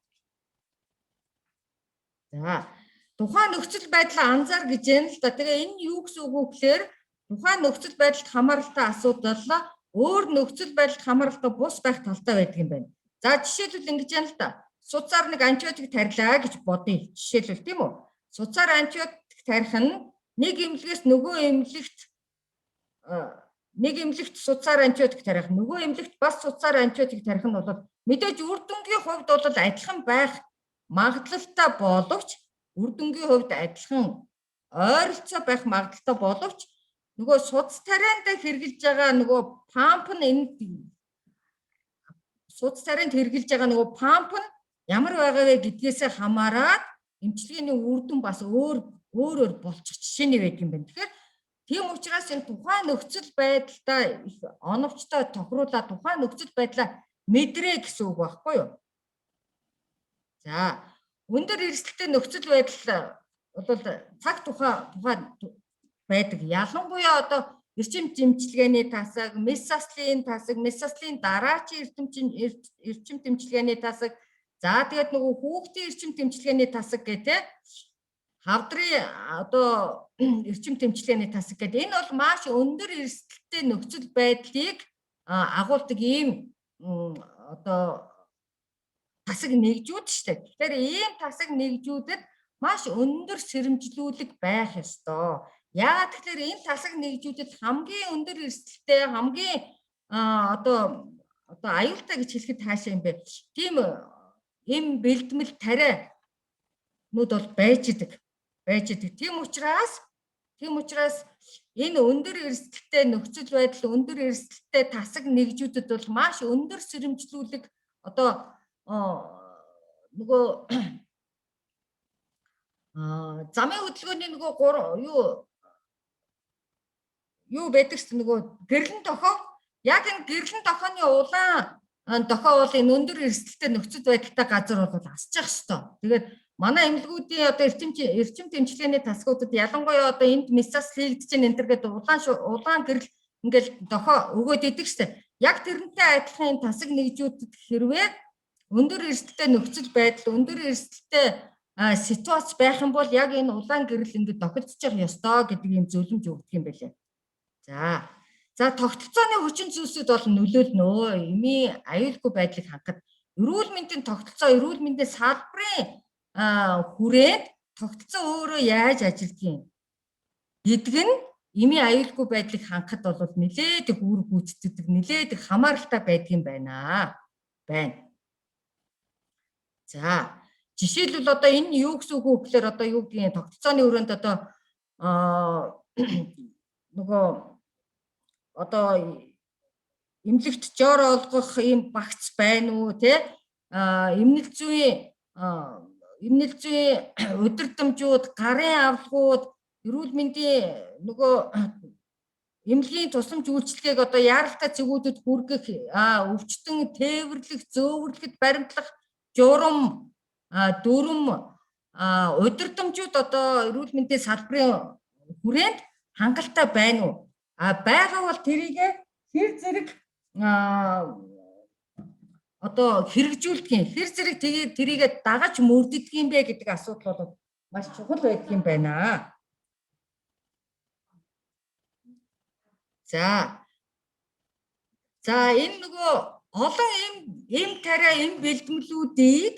За. Тухайн нөхцөл байдлаа анзаар гэж юм л да. Тэгээ энэ юу гэсэн үг вэ гэхээр тухайн нөхцөл байдалд хамааралтай асуудал өөр нөхцөл байдалд хамааралтай бус байх талтай байдаг юм байна. За, жишээлбэл ингэж юм л да. Судсаар нэг антибиотик тарилаа гэж бодъё. Жишээлбэл, тийм үү? Судсаар антибиотик тарих нь нэг эмнэлгээс нөгөө эмнэлэгт, нэг эмнэлэгт судсаар антибиотик тарих, нөгөө эмнэлэгт бас судсаар антибиотик тарих нь бол мэдээж үр дүнгийн хувьд бол адилхан байх магадлалтай боловч, үр дүнгийн хувьд адилхан ойролцоо байх магадлалтай боловч нөгөө судас тарианда хэрэгжилж байгаа нөгөө памп нь, энэ судас тарианд хэрэгжилж байгаа нөгөө памп нь ямар байгаа вэ гэдгээсээ хамаарат эмчилгээний үр дүн бас өөр өөр болчих жишээний байдаг юм байна. Тэгэхээр тийм учраас энэ тухайн нөхцөл байдалтай их оновчтой тохируулаад тухайн нөхцөл байдлаа мэдрээ гэсэн үг байхгүй юу? За, өндөр эрсдэлтэй нөхцөл байдал бол цаг тухай байдаг. Ялангуяа одоо эрчим дэмчилгээний тасаг, мэс заслын тасаг, мэс заслын дараачийн эрчим дэмчилгээний тасаг, за тэгээд нөгөө хүүхдийн эрчим дэмчилгээний тасаг гэх тээ, хавдрын одоо эрчим дэмчилгээний тасаг гэдэг. Энэ бол маш өндөр эрсдэлтэй нөхцөл байдлыг агуулдаг ийм одоо тасаг нэгжүүд шүү дээ. Тэгэхээр ийм тасаг нэгжүүдэд маш өндөр сэрэмжлүүлэг байх ёстой. Яагаад тэгэхээр энэ тасаг нэгжүүдэд хамгийн өндөр эрсдэлтэй, хамгийн одоо аюултай гэж хэлэхэд таашаа юм бэ? Тийм эм бэлдмэл тарианууд бол байж идэг. Тийм учраас энэ өндөр эрсдэлтэй нөхцөл байдал, өндөр эрсдэлтэй тасаг нэгжүүдэд бол маш өндөр сэрэмжлүүлэг одоо нөгөө замын хөдөлгөөний нөгөө юу байдаг ч нөгөө гэрлэн дохоо, яг энэ гэрлэн дохооны улаан дохоо бол энэ өндөр эрсдэлтэй нөхцөл байдалтай газар бол асчих ёстой. Тэгээд манай эмнэлгүүдийн одоо эрчим дэмжлэгээний тасгуудад ялангуяа одоо энд мисас хийгдэж энэ энэ төр гэдэг улаан гэрэл ингээл дохоо өгөөд идэг штэ. Яг тэрнтэй адилхан энэ тасаг нэгжүүдэд хэрвээ өндөр эрсдэлтэй нөхцөл байдал, өндөр эрсдэлтэй ситуац байх юм бол яг энэ улаан гэрэл ингээд дохилдчих ёстой гэдэг ийм зөвлөмж өгдөг юм байлээ. За, тогтолцооны хүчин зүйлсүүд бол нөлөөлнө. Эмийн аюулгүй байдлыг хангахад эрүүл мэндийн тогтолцоо, эрүүл мэндийн салбарын хүрээнд тогтолцоо өөрөө яаж ажилдгийг гэдэг нь Эмийн аюулгүй байдлыг хангахад бол нэлээд их үүрэг гүйцэтгэдэг, нэлээд их хамааралтай байдаг юм байна. Байна. За, жишээлбэл одоо энэ юу гэсэн үг вэ гэхээр одоо юу гэдгийг тогтолцооны өрөөнд одоо нөгөө одоо эмнэлэгт жор олгох ийм багц байна уу те, эмнэлэг зүйн удирдамжууд, гарын авлагууд, эрүүл мэндийн нөгөө эмнэлгийн тусламж үйлчилгээг одоо яаралтай цэгүүдэд хүргэх, өвчтөн тээвэрлэх, зөөвөрлөхөд баримтлах журам, дүрэм, удирдамжууд одоо эрүүл мэндийн салбарын хүрээнд хангалттай байна уу? А байгаа бол тэрийг хэр зэрэг одоо хэрэгжүүлдэг юм, хэр зэрэг тэрийгэ дагаж мөрддөг юм бэ гэдэг асуудал бол маш чухал байдаг юм байна. За. За, энэ нөгөө олон эм тариа, эм бэлтгэлүүдийг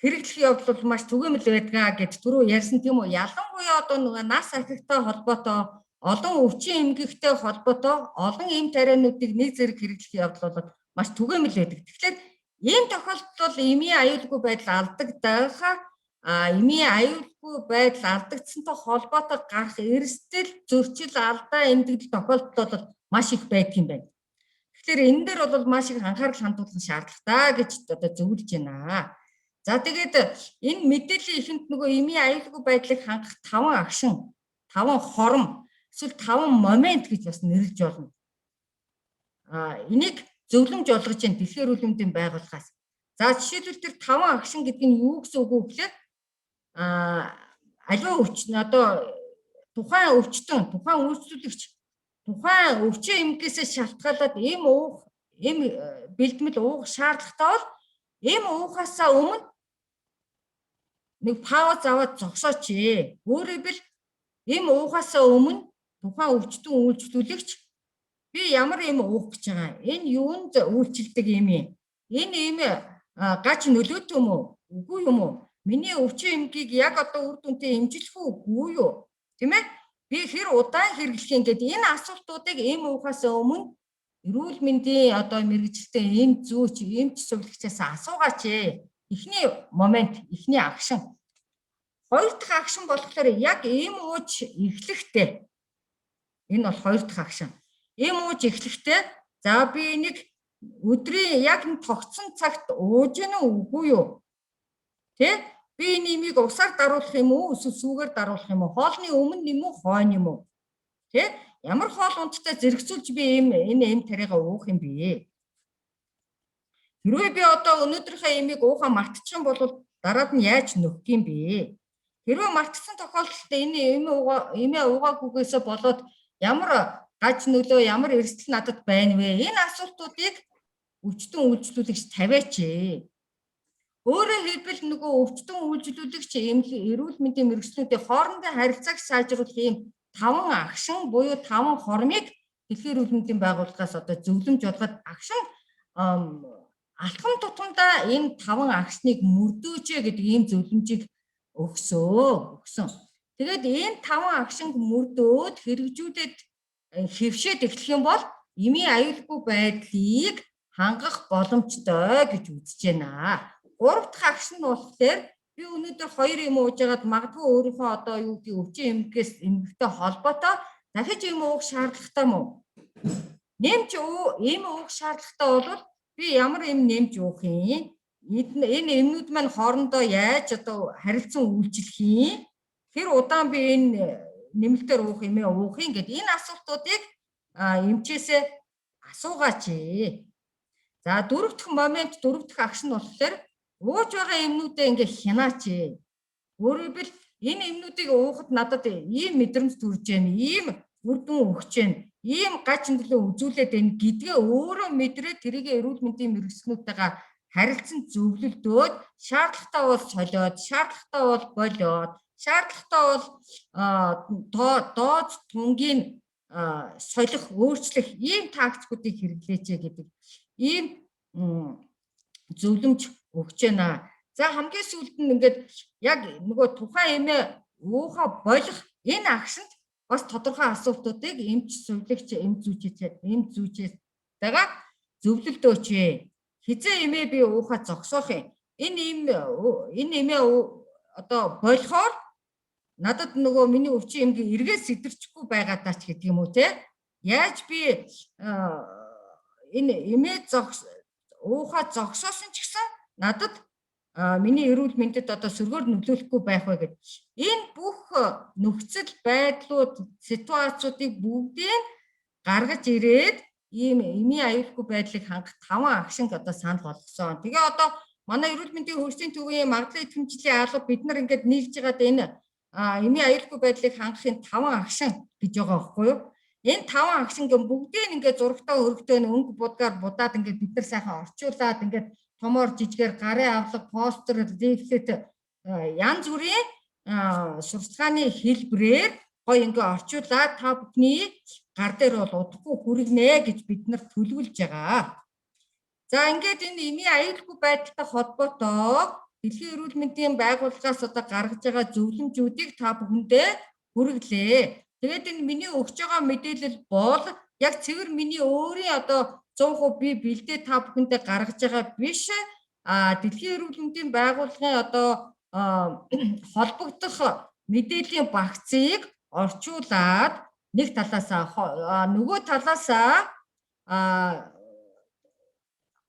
хэрэглэх явдал бол маш түгээмэл байдгаа гэж түрүү ярьсан тийм үү? Ялангуяа одоо нөгөө нас ахихтай холбоотой, олон өвчин эмгэгтэй холбоотой олон эм тариануудыг нэг зэрэг хэрэглэх явдал бол маш түгээмэл байдаг. Тэгэхээр ийм тохиолдолд бол эмийн аюулгүй байдал алдагдах, эмийн аюулгүй байдал алдагдсантай холбоотой гарах эрсдэл, зөрчил, алдаа, эмдэгдэл тохиолдол бол маш их байдаг юм байна. Тэгэхээр энэ дээр бол маш их анхаарал хандуулах шаардлагатай гэж одоо зөвлөж байна. За, тэгээд энэ мэдээллийн эхэнд нөгөө эмийн аюулгүй байдлыг хангах 5 агшин, 5 хором эсвэл 5 момент гэж бас нэрлэж болно. Энийг зөвлөмж олгож байна Дэлхийн эрүүл мэндийн байгууллагаас. За, жишээлбэл тэр 5 агшин гэдэг нь юу гэсэн үг вэ гэхээр аливаа өвчин одоо тухайн өвчтөн, тухайн үйлчлүүлэгч тухайн өвчин эмгээсээ шалтгаалаад эм уух, эм бэлтгэл уух шаардлагатай бол эм уухаасаа өмнө нэг пауз аваад зогсооч. Өөрөөр хэлбэл эм уухаасаа өмнө тухайн өвчтөн үйлчлүүлэгч би ямар эм уух гэж байгаа? Энэ юунд үйлчилдэг юм юм? Энэ эм гаж нөлөөтэй юм уу? Үгүй юм уу? Миний өвчин эмгийг яг одоо үр дүнтэй эмчлэх үү? Үгүй юу? Тийм ээ? Би хэр удаан хэрэглэх юм гэдэг энэ асуултуудыг эм уухаас өмнө эрүүл мэндийн одоо мэргэжилтэн эм зүйч, эмч сувилагчаас асуугаач. Эхний момент, эхний агшин. Хоёр дахь агшин болохоор яг эм ууж эхлэхдээ, энэ бол хоёр дахь агшин. Эм ууж эхлэхдээ за би энийг өдрийн яг нь тогтсон цагт ууж гэнэ үгүй юу? Тэ? Би энэ имийг усаар даруулах юм уу эсвэл сүүгээр даруулах юм уу? Хоолны өмнө юм уу, хойно юм уу? Тэ? Ямар хоол ундтай зэрэгцүүлж би энэ эм тариагаа уух юм бэ? Хэрвээ би одоо өнөөдрийнхөө эмийг уухаа мартчих юм бол дараад нь яаж нөхөх юм бэ? Хэрвээ мартсан тохиолдолд энэ эмээ уугаагүйгээсээ болоод ямар гаж нөлөө, ямар эрсдэл надад байна вэ? Энэ асуултуудыг өвчтөн үйлчлүүлэгч тавиач. Өөрөөр хэлбэл нөгөө өвчтөн үйлчлүүлэгч эрүүл мэндийн мэргэжлүүдийн хоорондын харилцааг сайжруулах ийм 5 агшин буюу 5 хормыг Дэлхийн эрүүл мэндийн байгууллагаас одоо зөвлөмж олгоод агшин алхам тутамдаа энэ 5 агшныг мөрдөөч гэдэг ийм зөвлөмжийг өгсөн. Тэгээд энэ 5 агшинг мөрдөөд хэрэгжүүлээд хэвшээд эхлэх юм бол эмийн аюулгүй байдлыг хангах боломжтой гэж үзэж байна. 3 дахь агшин нь болохоор би өнөөдөр 2 юм ууж байгаад магадгүй өөрийнхөө одоо юу гэдэг өвчин эмгээс эмгэгтэй холбоотой дахиж юм уух шаардлагатай мó? Нэмж эм уух шаардлагатай бол би ямар эм нэмж уух юм? Энэ эмнүүд маань хоорондоо яаж одоо харилцан үйлчлэх юм? Тэр удаан би энэ нэмэлтээр уух юм уух юм гэд энэ асуултуудыг эмчээсээ асуугаач. За, 4 дахь момент, 4 дахь агш нь болохоор ууж байгаа эмнүүдээ ингээ хянаач. Өөрөөр хэлбэл энэ эмнүүдийг уухад надад ийм мэдрэмж төрж байна, ийм үр дүн өгч байна, ийм гач нөлөө үзүүлээд байна гэдгээ өөрөө мэдрээ тэрийг эрүүл мэндийн мэргэжлүүдтэйгээ харилцан зөвлөлдөөд шаардлагатай бол солиод, шаардлагатай бол болиод, шаардлагатай бол дооц тунгийн солих, өөрчлөх ийм тактикуудыг хэрэглээч гэдэг ийм зөвлөмж өгч байна. За, хамгийн сүүлд нь ингээд яг нөгөө тухайн эмээ ууха болох энэ агшинд бас тодорхой асуултуудыг эмч, сувилагч, эм зүйчтэйгээ зөвлөлдөөч. Хизээ эмээ би уухаа зогсоох юм. Энэ эмээ одоо болохоор надад нөгөө миний өвчин эмгээ эргээс сэтэрчихгүй байгаадаа ч гэдэг юм уу те. Яаж би энэ эмээ уухаа зогсоосон ч гэсэн надад миний эрүүл мэндэд одоо сөргөөр нөлөөлөхгүй байх вэ гэд. Энэ бүх нөхцөл байдлууд, ситуацуудыг бүгдийг гаргаж ирээд ийм эмийн аюулгүй байдлыг хангах 5 агшинг одоо санал болгосон. Тэгээ одоо манай эрүүл мэндийн хөгжлийн төвийн магадлал идэвхжлийн алба бид нар ингээд нийлж байгаад энэ эмийн аюулгүй байдлыг хангахын 5 агшин гэж байгаа байхгүй юу? Энэ 5 агшин бүгдийг ингээд зурагтаа хөрөгтэй өнгө будгаар будаад ингээд бид нар сайхан орчуулад ингээд томоор жижигээр гарын авлага, постэр, лейфлет янз бүрийн сурталчилгааны хэлбэрээр гоё ингээ орчуулад та бүхний гар дээр бол удахгүй хүргэнэ гэж бид нар төлөвлөж байгаа. За ингээд энэ эмийн аюулгүй байдалтай холбоотой Дэлхийн эрүүл мэндийн байгууллагаас одоо гаргаж байгаа зөвлөмжүүдийг та бүхэндээ хүргэлээ. Тэгээд энэ миний өгч байгаа мэдээлэл бол яг цэвэр миний өөрийн одоо 100% би бэлдээ та бүхэндээ гаргаж байгаа биш. Дэлхийн эрүүл мэндийн байгууллагын одоо холбогдох мэдээллийн багцыг орчуулад нэг талаасаа нөгөө талаасаа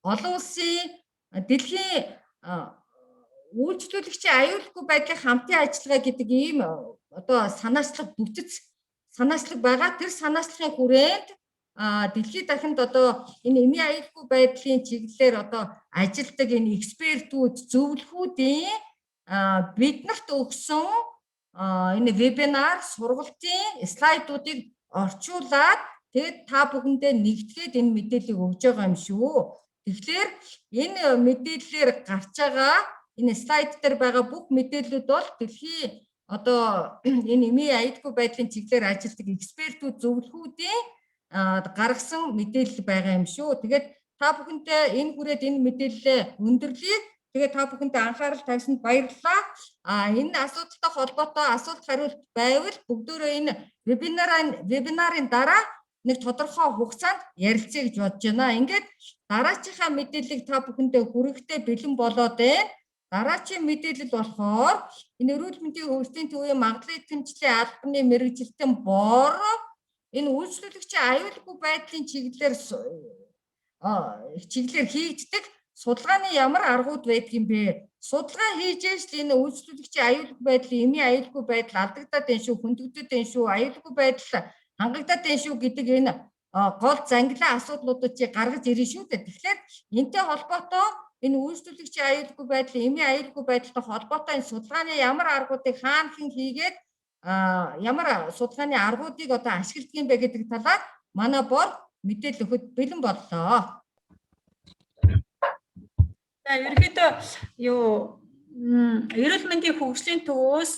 олон улсын дэлхийн үйлчлүүлэгчийн аюулгүй байдлын хамтын ажиллагаа гэдэг ийм одоо санаачлах бүтэц санаачлаг байгаа. Тэр санаачлагын хүрээнд дэлхийд дахинд одоо энэ эмийн аюулгүй байдлын чиглэлээр одоо ажилладаг энэ экспертүүд, зөвлөхүүдийн биднэрт өгсөн энэ вебинар сургалтын слайдуудыг орчуулад тэгээд та бүхэндээ нэгтгээд энэ мэдээллийг өгж байгаа юм шүү. Тэгэхээр энэ мэдээллээр гарч байгаа энэ слайд дээр байгаа бүх мэдээллүүд бол дэлхийн одоо энэ эмийн аюулгүй байдлын чиглэлээр ажилладаг экспертүүд, зөвлөхүүдийн гаргасан мэдээлэл байгаа юм шүү. Тэгээд та бүхэнтэй энэ хүрээд энэ мэдээлэлээ өндөрлөе. Тэгээд та бүхэндээ анхаарал тавьсанд баярлалаа. Энэ асуудалтай холбоотой асуулт хариулт байвал бүгдөө энэ вебинарын дараа нэг тодорхой хугацаанд ярилцъя гэж бодож байна. Ингээд дараачихаа мэдээллийг та бүхэндээ хүрэхдээ бэлэн болоод байна. Дараачийн мэдээлэл болохоор энэ эрүүл мэндийн хөгжлийн төвийн магадлал идэвхжлийн албаны мэргэжилтэн бор энэ үйлчлүүлэгчийн аюулгүй байдлын чиглэлээр хийгддэг судалгааны ямар аргууд байдаг юм бэ? Судалгаа хийж ээж л энэ үйлчлүүлэгчийн аюулгүй байдлын эмийн аюулгүй байдал алдагдаад байна шүү, хөндөгдөд байна шүү, аюулгүй байдал хангагдаад байна шүү гэдэг энэ гол зангилаа асуудлуудыг чи гаргаж ирнэ шүү дээ. Тэгэхээр энтэй холбоотой энэ үйлчлүүлэгчийн аюулгүй байдал, эмийн аюулгүй байдалтай холбоотой энэ судалгааны ямар аргуудыг хаана хэн хийгээд ямар судалгааны аргуудыг одоо ашигладаг юм бэ гэдэг талаар манай бор мэдээлэл өгөхөд бэлэн боллоо. За ерөнхийдөө юу эрүүл мэндийн хөгжлийн төвөөс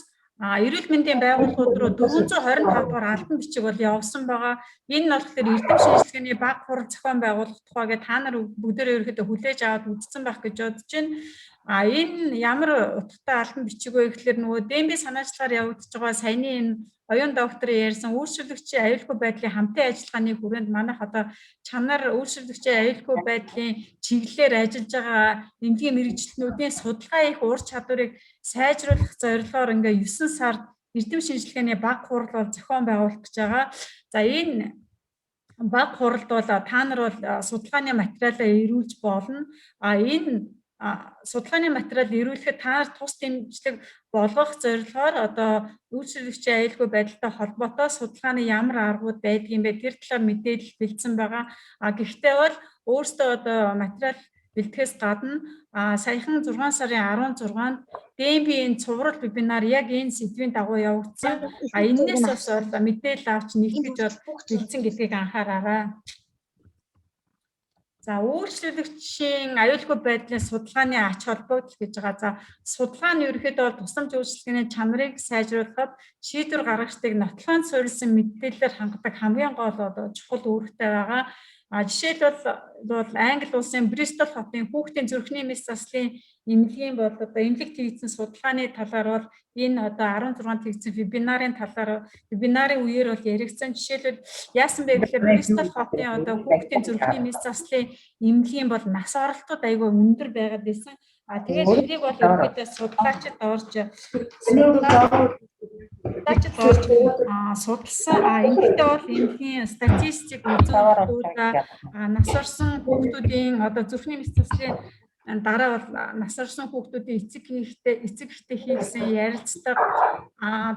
эрүүл мэндийн байгууллагууд руу 425 дугаар албан бичиг бол явсан байгаа. Энэ нь болохоор эрдэм шинжилгээний баг хурал зохион байгуулах тухай гэж та нар бүгдээрээ ерөнхийдөө хүлээж аваад үзсэн байх гэж бодож байна. Энэ ямар утгатай албан бичиг вэ гэхлээр нөгөө ДМБ санаачлагаар явагдаж байгаа саяны энэ оюун докторын ярьсан үйлчлүүлэгчийн аюулгүй байдлын хамтын ажиллагааны хүрээнд манайх одоо чанар үйлчлүүлэгчийн аюулгүй байдлын чиглэлээр ажиллаж байгаа эмнэлгийн мэргэжилтнүүдийн судалгаа их ур чадварыг сайжруулах зорилгоор ингээ 9 сард эрдэм шинжилгээний баг хурал бол зохион байгуулах гэж байгаа. За энэ баг хуралд бол та нар бол судалгааны материалаа ирүүлж болно. Энэ судалгааны материал ирүүлэхэд та нар тус дэмжлэг болгох зорилгоор одоо үйлчлүүлэгчийн аюулгүй байдалтай холбоотой судалгааны ямар аргууд байдгийг бэ тэр талаар мэдээлэл бэлдсэн байгаа. Гэхдээ бол өөрсдөө одоо материал бэлтгэхээс гадна саяхан 6 сарын 16-нд ДМБ-ийн цуврал вебинар яг энэ сэдвийн дагуу явагдсан. Энээс бас бол мэдээлэл авч нэгтгэж бол бэлдсэн гэдгийг анхаараарай. За үйлчлүүлэгчийн аюулгүй байдлын судалгааны ач холбогдол гэж байгаа. За судалгаа нь ерөнхийдөө бол тусламж үйлчилгээний чанарыг сайжруулахад шийдвэр гаргагчдыг нотлохонд суурилсан мэдээлэлээр хангадаг хамгийн гол одоо чухал үүрэгтэй байгаа. Жишээлбэл бол Англи улсын Бристол хотын хүүхдийн зүрхний мэс заслын Эмнэлгийн бол одоо эмнэлэг хийгдсэн судалгааны талаар бол энэ одоо 16-нд хийгдсэн вебинарын талаар, вебинарын үеэр бол яригдсан. Жишээлбэл, яасан бэ гэхээр Бристол хотын одоо хүүхдийн зүрхний мэс заслын эмнэлгийн бол нас оролтууд айгүй өндөр байгаад байсан. А тэгээд тэрийг бол ерөнхийдөө судлаачид орж судалсан. А ингэхдээ бол эмнэлгийн статистик үзүүлэлтүүд, нас орсон хүүхдүүдийн одоо зүрхний мэс заслын дараа бол нас орсон хүүхдүүдийн эцэг эхтэй хийгсэн ярилцлага,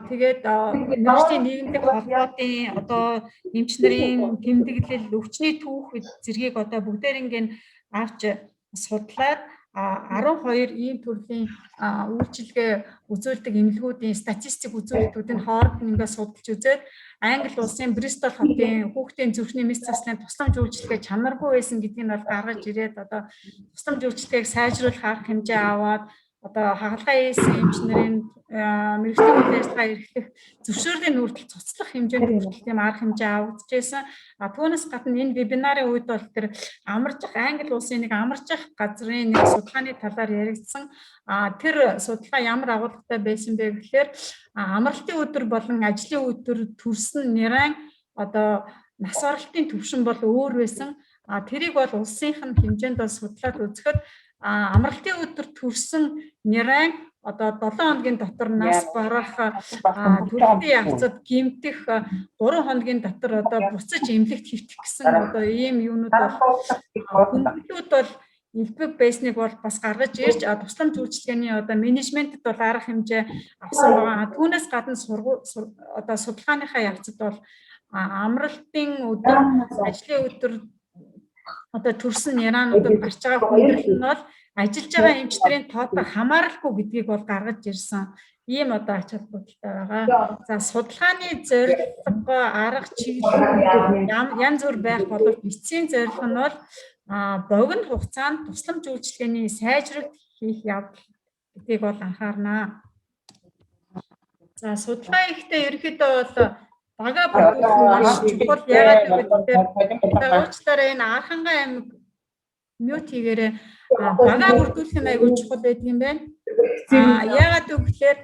тэгээд мэргэжлийн нийгэмлэг холбоотын одоо эмч нарын тэмдэглэл, өвчний түүх зэргийг одоо бүгдээринг авч судлаад, 12 ийм төрлийн үйлчилгээ үзүүлдэг эмнэлгүүдийн статистик үзүүлэлтүүдийн хооронд нь ингээд судалж үзээд, Англи улсын Бристол хотын хүүхдийн зүрхний мэс заслын тусламж үйлчилгээ чанаргүй байсан гэдгийг нь бол гаргаж ирээд, одоо тусламж үйлчилгээг сайжруулах арга хэмжээ аваад, одоо хагалгаа хийсэн эмч нарын мэргэжлийн үйл ажиллагаа эрхлэх зөвшөөрлийн хүртэл цуцлах хэмжээнд хүртэл тийм арга хэмжээ авагдчихсан. А түүнээс гадна энэ вебинарын үед бол тэр амарчих Англи улсын нэг амарчих газрын нэг судалгааны талаар яригдсан. А тэр судалгаа ямар агуулгатай байсан бэ гэхээр амралтын өдөр болон ажлын өдөр төрсөн нэрэн одоо нас оролтын түвшин бол өөр байсан. А тэрийг бол улсынх нь хэмжээнд бол судлаад үзэхэд амралтын өдөр төрсөн нэрэн одоо 7 хоногийн дотор нас барах, төрөлтийн явцад гэмтэх, 3 хоногийн дотор одоо буцаж эмнэлэгт хэвтэх гэсэн одоо ийм юунууд бол хүндрэлүүд бол элбэг байсныг бол бас гаргаж ирж, тусламж үйлчилгээний одоо менежментэд бол арга хэмжээ авсан байгаа. Түүнээс гадна одоо судалгааныхаа явцад бол амралтын өдөр, ажлын өдөр одоо төрсөн нураануудад гарч байгаа хүндрэл нь бол ажиллаж байгаа эмч нарын тоотой хамааралгүй гэдгийг бол гаргаж ирсэн. Ийм одоо ач холбогдолтой байгаа. За, судалгааны зорилго, арга чиглэл янз бүр байх боловч эцсийн зорилго нь бол богино хугацаанд тусламж үйлчилгээний сайжралт хийх явдал гэдгийг бол анхаарнаа. За, судалгаа хийхдээ ерөнхийдөө бол багаа бүрдүүлэх нь маш чухал. Яагаад гэвэл, уучлаарай, энэ Архангай аймаг, mute хийгээрэй. Багаа бүрдүүлэх нь айгүй чухал байдаг юм байна. А яагаад гэвэл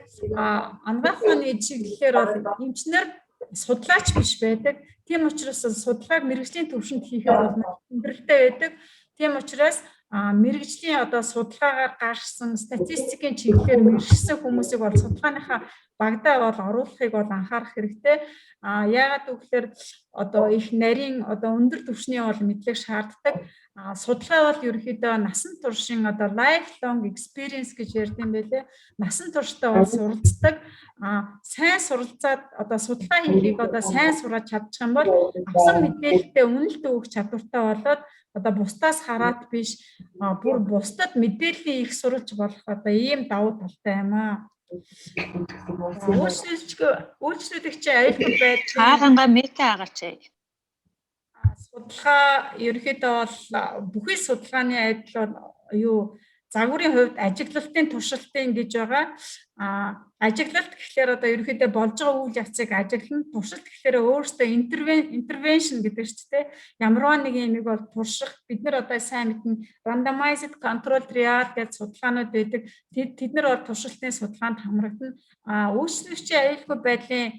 анагаах ухааны чиглэлээр бол эмч нар судлаач биш байдаг. Тийм учраас судалгааг мэргэжлийн түвшинд хийхэд бол маш хүндрэлтэй байдаг. Тийм учраас мэргэжлийн одоо судалгаагаар гарсан статистикийн чиглэлээр мэргэшсэн хүмүүсийг бол судалгааныхаа багадаа бол оруулахыг бол анхаарах хэрэгтэй. А яагаад гэвэл одоо их нарийн одоо өндөр түвшний бол мэдлэг шаарддаг. А судалгаа бол ерөнхийдөө насан туршийн одоо life long experience гэж ярьдаг юм байлээ. Насан туршдаа бол суралцдаг. А сайн суралцаад одоо судалгаа хийхийг одоо сайн сураад чадчих юм бол авсан мэдээлэлтэй үнэлт өгөх чадвартай болоод, одоо бусдаас хараад биш, бүр бусдад мэдээллийн их сурвалж болох одоо ийм давуу талтай юм аа. Үйлчлүүлэгчийн аюулгүй байдал Хаагангаа mute хаагаач. Судалгаа ерөнхийдөө бол бүхий судалгааны адил бол юу загварын хувьд ажиглалтын, туршилтын гэж байгаа. А ажиглалт гэхлээр одоо ерөнхийдөө болж байгаа үйл явцыг ажиглана. Туршилт гэхлээр өөрөөсөө intervention гэдэг шүү дээ. Ямарваа нэг юмыг бол турших. Бид нар одоо сайн мэднэ, randomized control trial гэж судалгаанууд байдаг. Тэд нар бол туршилтын судалгаанд хамрагдана. А үйлчлэгчийн аюулгүй байдлын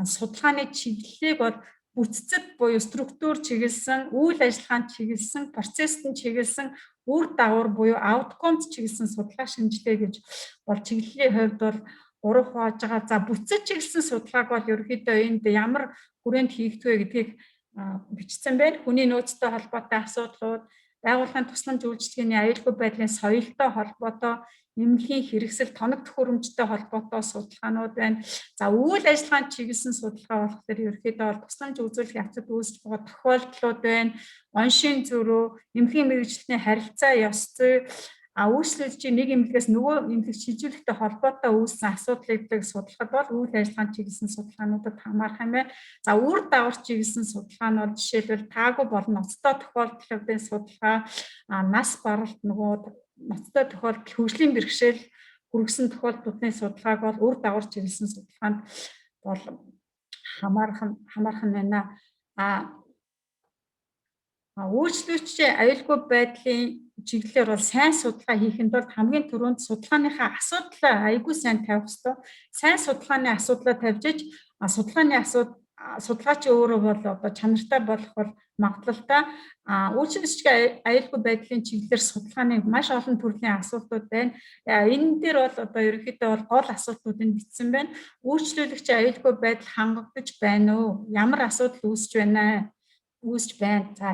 судалгааны чиглэлийг бол бүтцэд буюу структур чиглэсэн, үйл ажиллагаанд чиглэсэн, процесст нь чиглэсэн, үр дагавар буюу outcome чиглэсэн судалгаа шинжилгээ гэж бол чиглэлийн хувьд бол гурав хувааж байгаа. За, бүтцэд чиглэсэн судалгааг бол ерөнхийдөө энд ямар хүрээнд хийгдэх вэ гэдгийг бичсэн байна. Хүний нөөцтэй холбоотой асуудлууд, байгууллагын тусламж үйлчилгээний аюулгүй байдлын соёлтой холбоотой, эмнэлгийн хэрэгсэл, тоног төхөөрөмжтэй холбоотой судалгаанууд байна. За, үйл ажиллагаанд чиглэсэн судалгаа болохоор ерөнхийдөө бол тусламж үзүүлэх явцад үүсэж байгаа тохиолдлууд байна. Оншийн зөрүү, эмнэлгийн мэргэжилтний харилцаа, ёс зүй, үйлчлүүлэгчийн нэг эмнэлгээс нөгөө эмнэлэг шилжүүлэхтэй холбоотой үүссэн асуудлыг судлахад бол үйл ажиллагаанд чиглэсэн судалгаануудад хамаарах юм байна. За, үр дагавар чиглэсэн судалгаа нь бол жишээлбэл таагүй болон ноцтой тохиолдлуудын судалгаа, нас баралт, нөгөө ноцтой тохиолдол, хөгжлийн бэрхшээл хүргэсэн тохиолдлуудын судалгааг бол үр дагавар чиглэсэн судалгаанд бол хамаарах нь байна. А үйлчлүүлэгчийн аюулгүй байдлын чиглэлээр бол сайн судалгаа хийхэд бол хамгийн түрүүнд судалгааныхаа асуудлаа аягүй сайн тавих ёстой. Сайн судалгааны асуудлаа тавьж иж судалгааны судалгаач өөрөө бол одоо чанартай болох бол магадлалтай. Үйлчлэгчдийн аюулгүй байдлын чиглэлээр судалгааны маш олон төрлийн асуултууд байна. Энэ дээр бол одоо ерөнхийдөө бол гол асуултуудыг бичсэн байна. Үйлчлүүлэгчийн аюулгүй байдал хангагдаж байна уу? Ямар асуудал үүсэж байна? Үүсэж байна. За,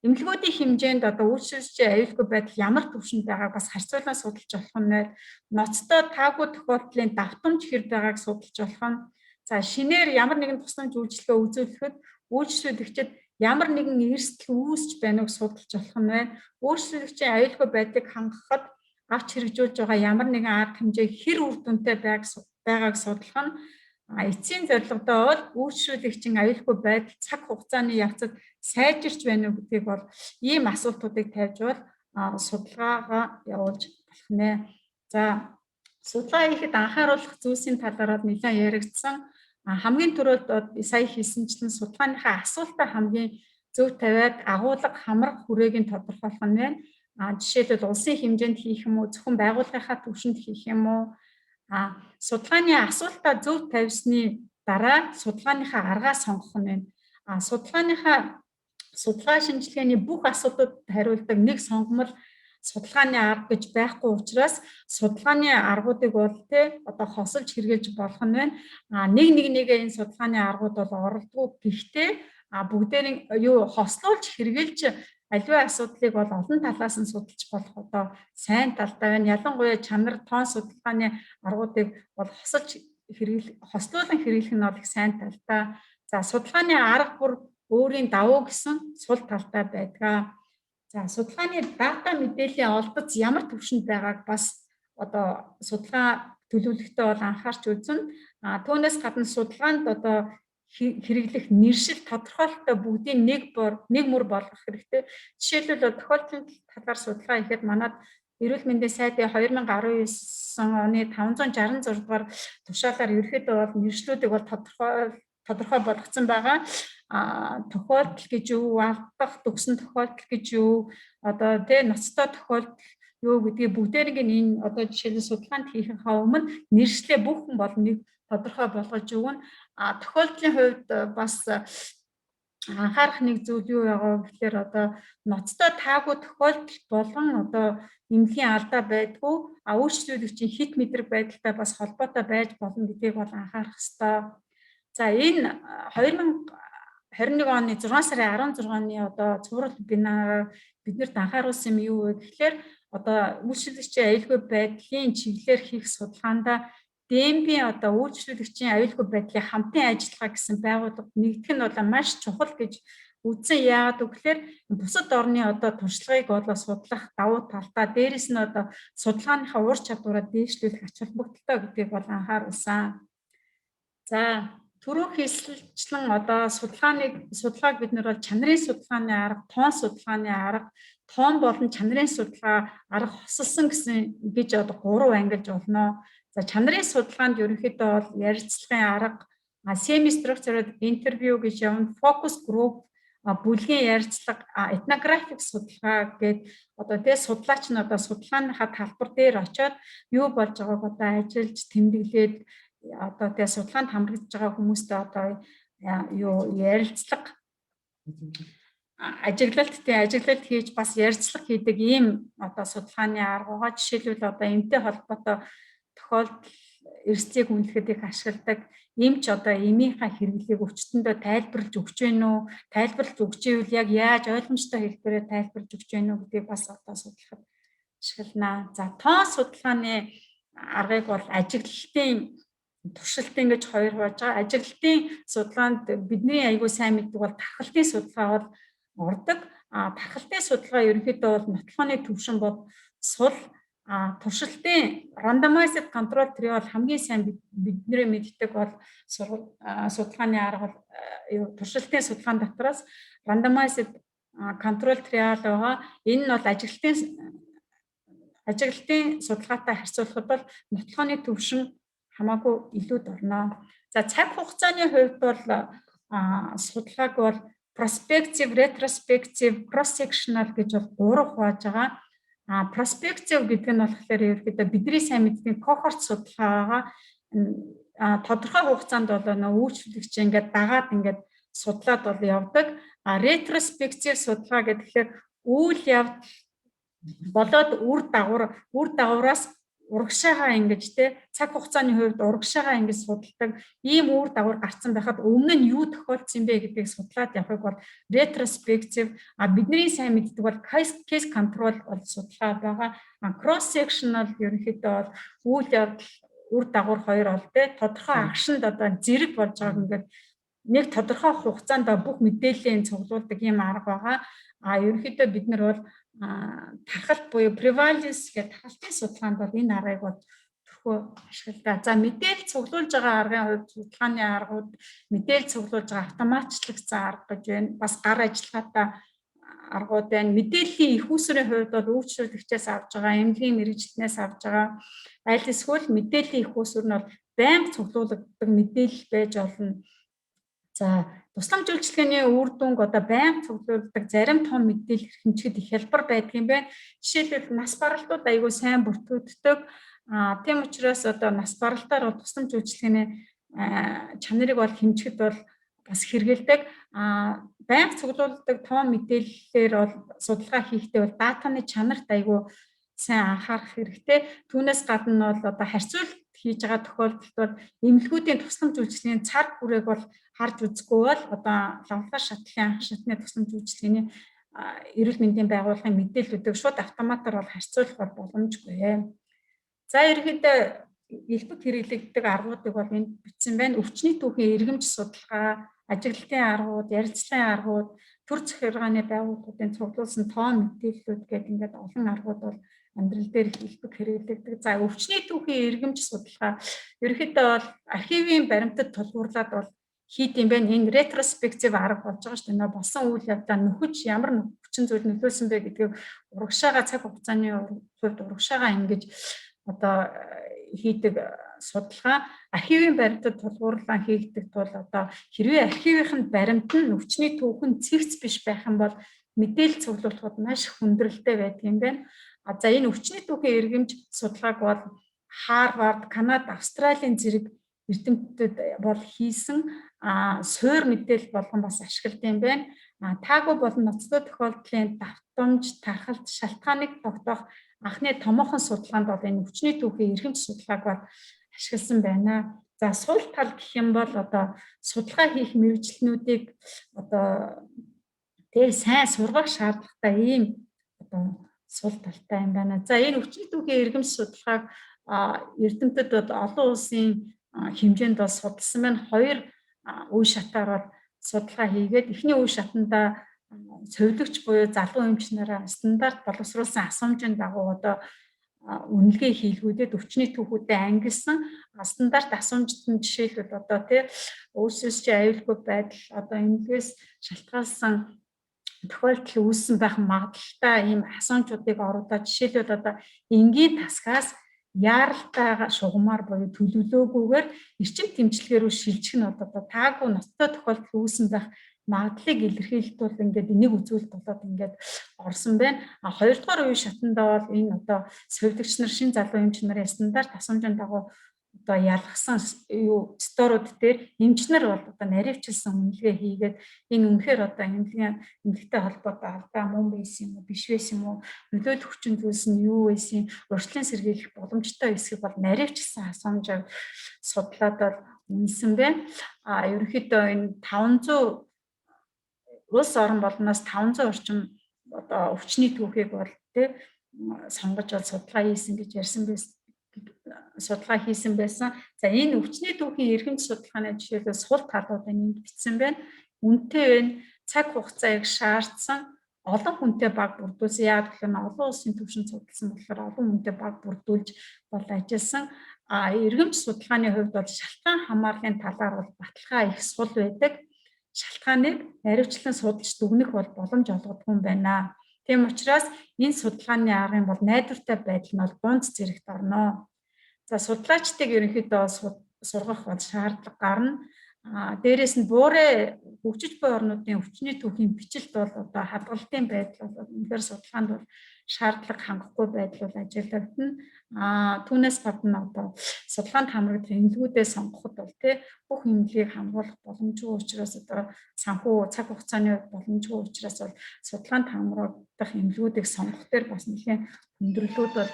эмнэлгүүдийн хэмжээнд одоо үйлчлүүлэгчийн аюулгүй байдал ямар түвшинд байгааг бас харьцуулан судалж болох нь байна. Ноцтой таагүй тохиолдлын давтамж хэр байгааг судалж болох нь. За, шинээр ямар нэгэн тусламж үйлчилгээ үзүүлэхэд үйлчлүүлэгчид ямар нэгэн эрсдэл үүсч байна уу судалж болох нь байна. Үйлчлүүлэгчийн аюулгүй байдлыг хангахад авч хэрэгжүүлж байгаа ямар нэгэн арга хэмжээ хэр үр дүнтэй байгааг судлах нь. Эцсийн зорилгодоо бол үйлчлүүлэгчийн аюулгүй байдал цаг хугацааны явцад сайжирч байна уу гэдгийг бол ийм асуултуудыг тавьж бол судалгаагаа явуулж болох нэ. За, судалгаа хийхэд анхааруулах зүйлсийн талаар нэлээд яригдсан. Хамгийн түрүүнд сая хэлсэнчлэн судалгааныхаа асуултаа хамгийн зөв тавиад агуулга, хамрах, хүрээг нь тодорхойлох нь байна. Жишээлбэл, улсын хэмжээнд хийх юм уу, зөвхөн байгууллагынхаа түвшинд хийх юм уу? Судалгааны асуултаа зөв тавьсны дараа судалгааныхаа аргаа сонгох нь байна. Судалгааныхаа судалгаа шинжилгээний бүх асуудад хариулдаг нэг сонгомол судалгааны арга гэж байхгүй учраас судалгааны аргуудыг бол те одоо хосолж хэрэгжилж болох нь байна. Нэг нэг нэгээ энэ судалгааны аргууд бол оролдгоо, гэхдээ бүгдээрийн юу хослуулж хэрэгжилж аливаа асуудлыг бол олон талаас нь судалж болох одоо сайн талтай байна. Ялангуяа чанар, тоон судалгааны аргуудыг бол хосолж хэрэглэх, хослуулан хэрэглэх нь бол их сайн талтай. За, судалгааны арга бүр өөрийн давуу гэсэн сул талтай байдаг. За, судалгааны дата мэдээллийн олдоц ямар түвшинд байгааг бас одоо судалгаа төлөвлөлтөд бол анхаарч үзнэ. Түүнээс гадна судалгаанд одоо хэрэглэх нэршил тодорхойлолтой бүгдийн нэг мөр болгох хэрэгтэй. Жишээлбэл, тохиолдлын талаар судалгаа хийхэд манад эрүүл мэндийн сайдын 2019 оны 566 дугаар тушаалаар ерөнхийдөө бол нэршлүүдийг бол тодорхой болгоцсон байгаа. Тохиолдол гэж юу, алдах, төгсөн тохиолдол гэж юу, одоо тий ноцтой тохиолдол юу гэдгийг бүгдээрийг нь энэ одоо жишээлбэл судалгаанд хийхийнхаа өмнө нэршлээ бүх хүн бол нэг тодорхой болгож өгнө. Тохиолдлын хувьд бас анхаарах нэг зүйл юу байгаа вэ гэхээр одоо ноцтой таагүй тохиолдол болгон одоо эмнэлгийн алдаа байдгүй, үйлчлүүлэгчийн хэт мэдрэг байдалтай бас холбоотой байж болно гэдгийг бол анхаарах ёстой. За, энэ 2021 оны 6 сарын 16-ны одоо цуврал вебинар биднэрт анхааруулсан юм юу вэ гэхлээр одоо үйлчлүүлэгчийн аюулгүй байдлын чиглэлээр хийх судалгаанд ДМБ-ийн одоо үйлчлүүлэгчийн аюулгүй байдлын хамтын ажиллагаа гэсэн байгууллага нэгдэх нь бол маш чухал гэж үзсэн. Яагаад гэвэл бусад орны одоо туршлагыг болоо судлах давуу талтай, дээрэс нь одоо судалгааныхаа ур чадвараа дээшлүүлэх ач холбогдолтой гэдгийг бол анхааруулсан. За, түрүү хэлсэлчлэн одоо судалгааг бид нар бол чанарын судалгааны арга, тоон судалгааны арга, тоон болон чанарын судалгаа арга хосолсон гэсэн гэж одоо гурав ангилж болно. За, чанарын судалгаанд ерөнхийдөө бол ярилцлагын арга, semi structured interview гэж явна, focus group, бүлгийн ярилцлага, этнографик судалгаа гээд одоо тэгээ судлаач нь одоо судалгааныхаа талбар дээр очиод юу болж байгааг одоо ажиллаж тэмдэглээд одоо тэгээ судалгаанд хамрагдаж байгаа хүмүүстэй одоо юу ярилцлага, ажиглалт, тий, ажиглалт хийж бас ярилцлага хийдэг ийм одоо судалгааны арга байгаа. Жишээлбэл, одоо эмтэй холбоотой тохиолдол эрсдлийг үнэлэхэд их ашигладаг. Эмч одоо эмийнхаа хэрэглээг өвчтөндөө тайлбарлаж өгч гэнэ үү? Тайлбарлаж өгч ивэл яг яаж ойлгомжтой хэлбэрээр тайлбарлаж өгч гэнэ үү гэдгийг бас одоо судлахад ашиглана. За, тоон судалгааны аргыг бол ажиглалтын, туршилтын гэж хоёр хувааж байгаа. Ажиглалтын судалгаанд бидний айгүй сайн мэддэг бол тархалтын судалгаа бол ордог. Тархалтын судалгаа ерөнхийдөө бол нотлохооны төвшин бол сул, туршилтын randomized control trial хамгийн сайн бидний мэддэг бол судалгааны арга бол юу туршилтын судалгаан дотроос randomized control trial байгаа. Энэ нь бол ажиглалтын судалгаатай харьцуулахад бол нотлохооны төвшин хамаагүй илүүд орно. За, цаг хугацааны хувьд бол судалгааг бол Prospective, retrospective, cross sectional гэж бол гурав хувааж байгаа. Prospective гэдэг нь болохоор ерөнхийдөө бидний сайн мэддэг cohort судалгаа байгаа. Тодорхой хугацаанд бол нөө үйлчлэгч ингээд дагаад ингээд судлаад бол явдаг. Retrospective судалгаа гэхээр үйл явдал болоод үр дагавраас урагшаага ингэж, те, цаг хугацааны хувьд урагшаага ингэж судалдаг ийм үр дагавар гарцсан байхад өмнө нь юу тохиолдсон бэ гэдгийг судлаад явахыг бол retrospective, бидний сайн мэддэг бол case control бол судалгаа байгаа. Cross sectional ерөнхийдөө бол үйл явдал, үр дагавар хоёр бол, те, тодорхой агшинд одоо зэрэг болж байгааг ингээд нэг тодорхой хугацаанд бүх мэдээллийг цуглуулдаг ийм арга байгаа. Ерөнхийдөө бид нар бол тархалт буюу prevalence гэх тархалтын судалгаанд бол энэ аргыг бол түрхүү ашигладаг. За, мэдээлэл цуглуулж байгаа аргын хувьд судалгааны аргууд мэдээлэл цуглуулж байгаа автоматчлагдсан арга гэж байна. Бас гар ажиллагаатай аргууд байна. Мэдээллийн эх үүсвэрийн хувьд бол үйлчлүүлэгчээс авч байгаа, эмнэлгийн мэргэжилтнээс авч байгаа. Аль эсвэл мэдээллийн эх үүсвэр нь бол байнга цуглуулдаг мэдээлэл байж болно. За, тусламж үйлчилгээний үр дүнг одоо байнга цуглуулдаг зарим том мэдээлэл эрхэмчихэд их хялбар байдаг юм байна. Жишээлбэл, нас баралтууд аягүй сайн бүртгэгддэг. Тийм учраас одоо нас баралтаар бол тусламж үйлчилгээний чанарыг бол хэмжихэд бол бас хэрэглэдэг. Байнга цуглуулдаг том мэдээллээр бол судалгаа хийхдээ бол датаны чанарт аягүй сайн анхаарах хэрэгтэй. Түүнээс гадна бол одоо харьцуулалт хийж байгаа тохиолдолд бол эмнэлгүүдийн тусламж үйлчилгээний цар хүрээг бол харж үзэхгүй бол одоо лавлгаа шатлалын анх шатны тусламж үйлчилгээний эрүүл мэндийн байгууллагын мэдээллүүдийг шууд автоматар бол харьцуулах бол боломжгүй. За, ерөнхийдөө элбэг хэрэглэгддэг аргуудыг бол энд бичсэн байна. Өвчний түүхийн эргэмж судалгаа, ажиглалтын аргууд, ярилцлагын аргууд, төр захиргааны байгууллагуудын цуглуулсан тоон мэдээллүүд гэдэг ингээд олон аргууд бол амьдрал дээр их элбэг хэрэглэгдэг. За, өвчний түүхийн эргэмж судалгаа ерөнхийдөө бол архивын баримтад тулгуурлаад бол хийд юм байна. Энэ retrospective арга болж байгаа шүү дээ. Нөө болсон үйл явдлаа нөхөж ямар хүчин зүйл нөлөөлсөн бэ гэдгийг урагшаага цаг хугацааны хувьд урагшаага ингэж одоо хийдэг судалгаа. Архивын баримтад тулгуурлан хийгдэх тул одоо хэрвээ архивын баримт нь өвчний түүхэн цэгц биш байх юм бол мэдээлэл цуглуулахад маш хүндрэлтэй байдаг юм байна. За, энэ өвчний түүхийн эргэмж судалгааг бол Харвард, Канада, Австралийн зэрэг эрдэмтэд бол хийсэн, суур мэдээлэл болгон бас ашигладаг юм байна. Таагүй болон ноцтой тохиолдлын давтамж, тархалт, шалтгааныг тогтоох анхны томоохон судалгаанд бол энэ өвчний түүхийн эргэмж судалгааг бол ашигласан байна. За, сул тал гэх юм бол одоо судалгаа хийх мэргэжилтнүүдийг одоо тэг сайн сургах шаардлагатай ийм одоо сул талтай юм байна. За, энэ өвчний түүхийн эргэмж судалгааг эрдэмтэд олон улсын хэмжээнд бол судалсан байна. Хоёр үе шатаар бол судалгаа хийгээд эхний үе шатанда сувилагч буюу залуу эмч нараа стандарт боловсруулсан асуумжийн дагуу одоо үнэлгээ хийлгүүдэд өвчний түүхүүдэд ангилсан. Стандарт асуумжид нь жишээлбэл одоо, тий, өөрсөөс чи аюулгүй байдал, одоо эмнэлгээс шалтгаалсан тохиолдол үүссэн байх магадлалтай ийм асуумжуудыг оруулаад, жишээлбэл, одоо энгийн тасгаас яаралтай шугамаар буюу төлөвлөөгүйгээр эрчим тэмцэлгээр рүү шилжих нь одоо таагүй ноцтой тохиолдол үүссэн байх магадлалыг илэрхийлэх тул ингээд энийг үзүүлэлт болоод ингээд орсон байна. Хоёрдугаар үе шатандаа бол энэ одоо сувилагч нар шин залуу эмч нарын стандарт асуумжийн дагуу одоо ялгасан юу story-ууд дээр эмч нар бол одоо наривчилсан үнэлгээ хийгээд энэ үнэхээр одоо эмнэлгийн эмнэлэгтэй холбоотой алдаа мөн байсан юм уу, биш байсан юм уу, нөлөөлөх хүчин зүйлс нь юу байсан, урьдчилан сэргийлэх боломжтой эсэхийг бол наривчилсан асуумжаар судлаад бол үнэлсэн байна. Ерөнхийдөө энэ 500 улс орон болноос 500 орчим одоо өвчний түүхийг бол, тий, сонгож бол судалгаа хийсэн гэж ярьсан байсан, судалгаа хийсэн байсан. За, энэ өвчний түүхийн эргэмж судалгааны жишээлбэл сул талууд энд бичсэн байна. Үнэтэй байна. Цаг хугацааг шаардсан, олон хүнтэй баг бүрдүүлсэн. Яг гэвэл олон улсын түвшинд судалсан болохоор олон хүнтэй баг бүрдүүлж бол ажилласан. Эргэмж судалгааны хувьд бол шалтгаан хамаарлын талаар бол баталгаа их сул байдаг. Шалтгааныг наривчлан судалж дүгнэх бол боломж олгодгүй юм байна. Тийм учраас энэ судалгааны аргын бол найдвартай байдал нь бол дунд зэрэгт орно. За, судлаачдыг ерөнхийдөө сургах бол шаардлага гарна. Дээрээс нь буурай хөгжиж буй орнуудын өвчний түүхийн бичлэлт бол одоо хадгалтын байдал бол үнэхээр судалгаанд бол шаардлага хангахгүй байдал бол ажиглагдана. Түүнээс гадна одоо судалгаанд хамрагдах эмнэлгүүдээ сонгоход бол тий бүх эмнэлгийг хамруулах боломжгүй учраас одоо санхүү цаг хугацааны боломжгүй учраас бол судалгаанд хамрагдах эмнэлгүүдийг сонгох дээр бас нэлээн хүндрэлүүд бол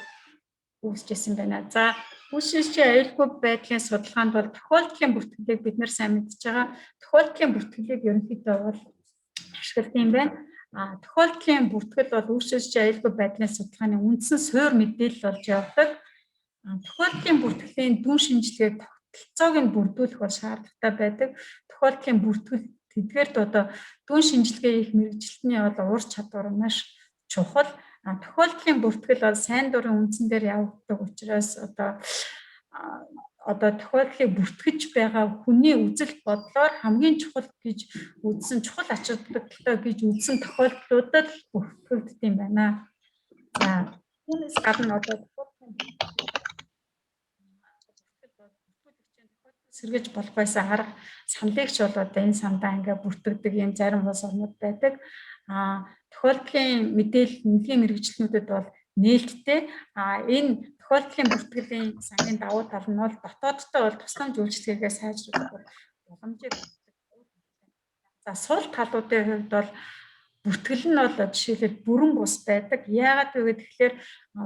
үүсчихсэн байна. За, үйлчлэгчийн аюулгүй байдлын судалгаанд бол тохиолдлын бүртгэлийг бид нэр сайн мэдж байгаа. Тохиолдлын бүртгэлийг ерөнхийдөө бол ашигладаг юм байна. Тохиолдлын бүртгэл бол үйлчлэгчийн аюулгүй байдлын судалгааны үндсэн суурь мэдээлэл болж явдаг. Тохиолдлын бүртгэлийн дүн шинжилгээг тогтолцоог нь бүрдүүлэх бол шаардлагатай байдаг. Тохиолдлын бүртгэл тэдгээрт одоо дүн шинжилгээ хийх мэргэжилтний бол ур чадвар маш чухал. Тохиолдлын бүртгэл бол сайн дурын үндсэн дээр явагддаг учраас одоо тохиолдлыг бүртгэж байгаа хүний үзэл бодлоор хамгийн чухал гэж үзсэн, чухал ач холбогдолтой гэж үзсэн тохиолдлуудад л бүртгэгддэг юм байна. За, түүнээс гадна одоо тохиолдлын бүртгэл бол бүртгүүлэгчийн тохиолдол сэргийж болох байсан арга саналыг ч бол одоо энэ сандаа ингээ бүртгэдэг юм зарим улс орнууд байдаг. Тохиолдлын мэдээлэл эмнэлгийн мэргэжилтнүүдэд бол нээлттэй. Энэ тохиолдлын бүртгэлийн сангийн давуу тал нь бол дотоодтой бол тусламж үйлчилгээгээ сайжруулах боломжийг өгдөг. За, сул талуудын хувьд бол бүртгэл нь бол жишээлбэл бүрэн бус байдаг. Яагаад вэ гэхээр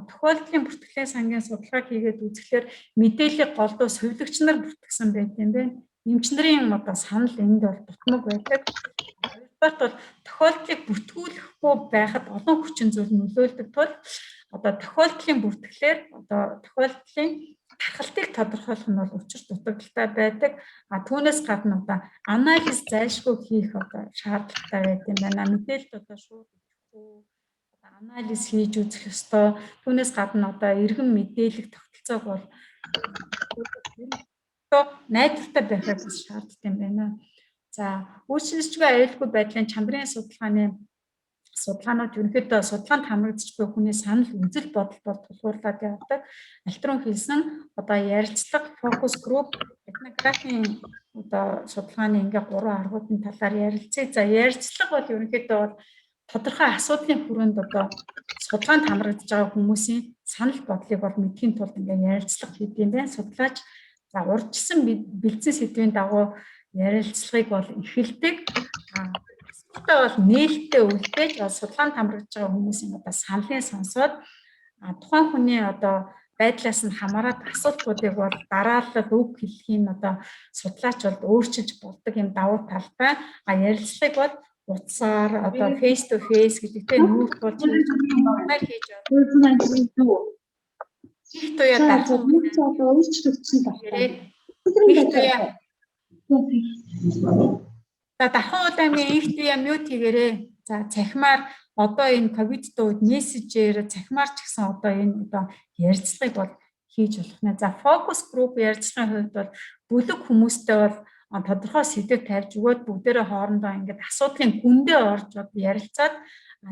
тохиолдлын бүртгэлийн сангийн судалгааг хийгээд үзэхлээр мэдээллийг голдуу сувилагч нар бүртгэсэн байт юм байна. Эмч нарын одоо санал энд бол дутмаг байдаг. Хоёрдугаарт бол тохиолдлыг бүртгүүлэхгүй байхад олон хүчин зүйл нөлөөлдөг тул одоо тохиолдлын бүртгэлээр одоо тохиолдлын тархалтыг тодорхойлох нь бол учир дутагдалтай байдаг. Түүнээс гадна одоо анализ зайлшгүй хийх одоо шаардлагатай байд юм байна. Мэдээлэлд одоо шууд идэхгүй одоо анализ хийж үзэх ёстой. Түүнээс гадна одоо эргэн мэдээлэх тогтолцоог бол найдвартай байхыг бас шаарддаг юм байна. За, үйлчлэгчгүй аюулгүй байдлын чанарын судалгаанууд ерөнхийдөө судалгаанд хамрагдаж буй хүний санал үзэл бодол бол тулгуурлаад явдаг. Аль түрүүн хэлсэн одоо ярилцлага, фокус групп, этнографийн одоо судалгааны ингээ гурван аргуудын талаар ярилцъя. За, ярилцлага бол ерөнхийдөө бол тодорхой асуудлын хүрээнд одоо судалгаанд хамрагдаж байгаа хүмүүсийн санал бодлыг бол мэдэхийн тулд ингээ ярилцлага хийдэг юм байна. Судлаач за урьдчилсан бэлдсэн сэдвийн дагуу ярилцлагыг бол эхэлдэг. Асуултаа бол нээлттэй үлдээж судалгаанд хамрагдаж байгаа хүмүүсийн одоо саналыг сонсоод тухайн хүний одоо байдлаас нь хамаарат асуултуудыг бол дараалал үг хэлхийн одоо судлаач бол өөрчилж болдог юм давуу талтай. Ярилцлагыг бол утсаар одоо face to face гэдэгтэй нүүр тулж хийж байна. Их туяа дарах одоо өөрчлөгдсөн байна. Их туяа. За, дархан удаагийн их туяа mute хийгээрэй. За, цахимаар одоо энэ ковидтой үед мессежээр цахимаар ч гэсэн одоо энэ одоо ярилцлагыг бол хийж болох нэ. За, фокус групп ярилцлагын хувьд бол бүлэг хүмүүстэй бол тодорхой сэдэв тавьж өгөөд бүгдээрээ хоорондоо ингээд асуудлын гүндээ орж ярилцаад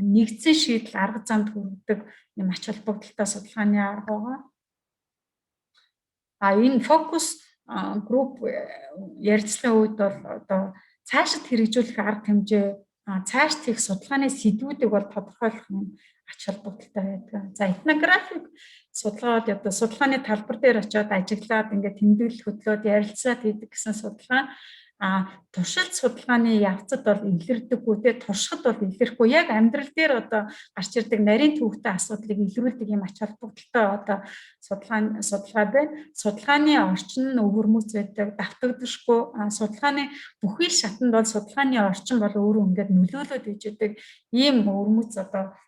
нэгдсэн шийдэл арга замд хүргэдэг юм ач холбогдолтой судалгааны арга байгаа. Энэ фокус групп ярилцлагын үед бол одоо цаашид хэрэгжүүлэх арга хэмжээ, цаашд хийх судалгааны сэдвүүдийг бол тодорхойлох юм ач холбогдолтой байдаг. За, этнографик судалгаа бол одоо судалгааны талбар дээр очиод ажиглаад ингээд тэмдэглэл хөтлөөд ярилцаад хийдэг гэсэн судалгаа. Туршилт судалгааны явцад бол илэрдэггүй те, туршихад бол илэрхгүй, яг амьдрал дээр одоо гарч ирдэг нарийн төвөгтэй асуудлыг илрүүлдэг юм ач холбогдолтой одоо судалгаа байна. Судалгааны орчин нь өвөрмөц байдаг, давтагдашгүй. Судалгааны бүхий шатанд бол судалгааны орчин бол өөрөө ингээд нөлөөлөд иж идэг ийм өвөрмөц одоо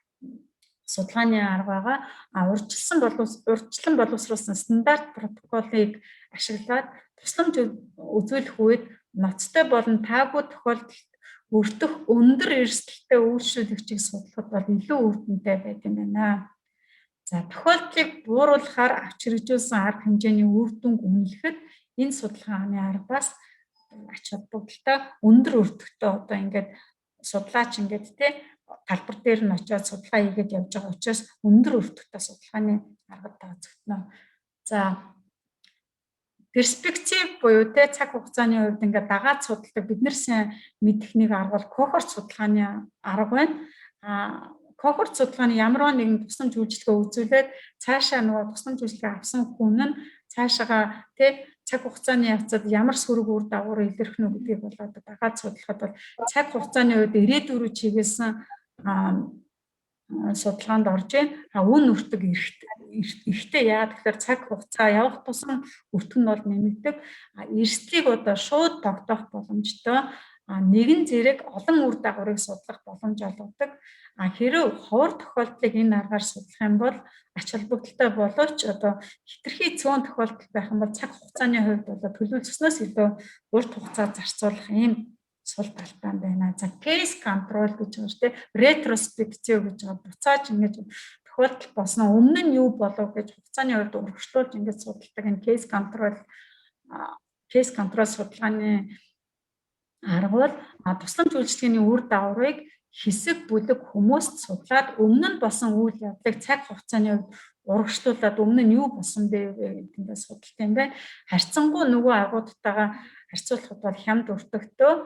судалгааны арга байгаа. Урьдчилан боловсруулсан стандарт протоколыг ашиглаад тусламж үзүүлэх үед ноцтой болон таагүй тохиолдолд өртөх өндөр эрсдэлтэй үйлчлүүлэгчийг судлахад бол илүү үр дүнтэй байд юм байна. За, тохиолдлыг бууруулахаар авч хэрэгжүүлсэн арга хэмжээний үр дүнг үнэлэхэд энэ судалгааны аргаас ач холбогдолтой өндөр өртөгтэй. Одоо ингээд судлаач ингээд те талбар дээр нь очиод судалгаа хийгээд явж байгаа учраас өндөр өртөгтэй судалгааны аргад тооцогдно. За, Перспектив буюу те цаг хугацааны хувьд ингээд дагаад судалдаг, бид нар сайн мэдэх нэг арга бол кохорт судалгааны арга байна. Кохорт судалгааны ямар нэгэн тусламж үйлчилгээ үзүүлээд цаашаа нөгөө тусламж үйлчилгээ авсан хүн нь цаашаага те цаг хугацааны явцад ямар сөрөг үр дагавар илэрх нь гэдгийг болоод дагаад судлахад бол цаг хугацааны хувьд ирээдүйн рүү чиглэсэн судалгаанд орж байна. А үн өртөг эрэхтэй, яагаад гэхээр цаг хугацаа явах тусам өртөг нь бол нэмэгдэг. А эрсдлийг одоо шууд тогтоох боломжтой. А нэгэн зэрэг олон үр дагаврыг судлах боломж олгодог. А хэрэв ховор тохиолдлыг энэ аргаар судлах юм бол ач холбогдолтой боловч одоо хэтэрхий цөөн тохиолдол байх юм бол цаг хугацааны хувьд болоо төлөвлөснөөс илүү урт хугацаа зарцуулах ийм сул талтай байна. За, case control гэж байгаа шүү дээ. Retrospective гэж байгаа. Буцааж ингэж тохиолдол болсон өмнө нь юу болов гэж хугацааны хувьд урагшлуулж ингэж судалдаг энэ case control судалгааны арга бол тусламж үйлчилгээний үр дагаврыг хэсэг бүлэг хүмүүст судлаад өмнө нь болсон үйл явдлыг цаг хугацааны хувьд урагшлуулад өмнө нь юу болсон бэ гэдгээ судалт юм байна. Харьцангуй нөгөө аргуудтайгаа харьцуулахад бол хямд, өртөгтэй,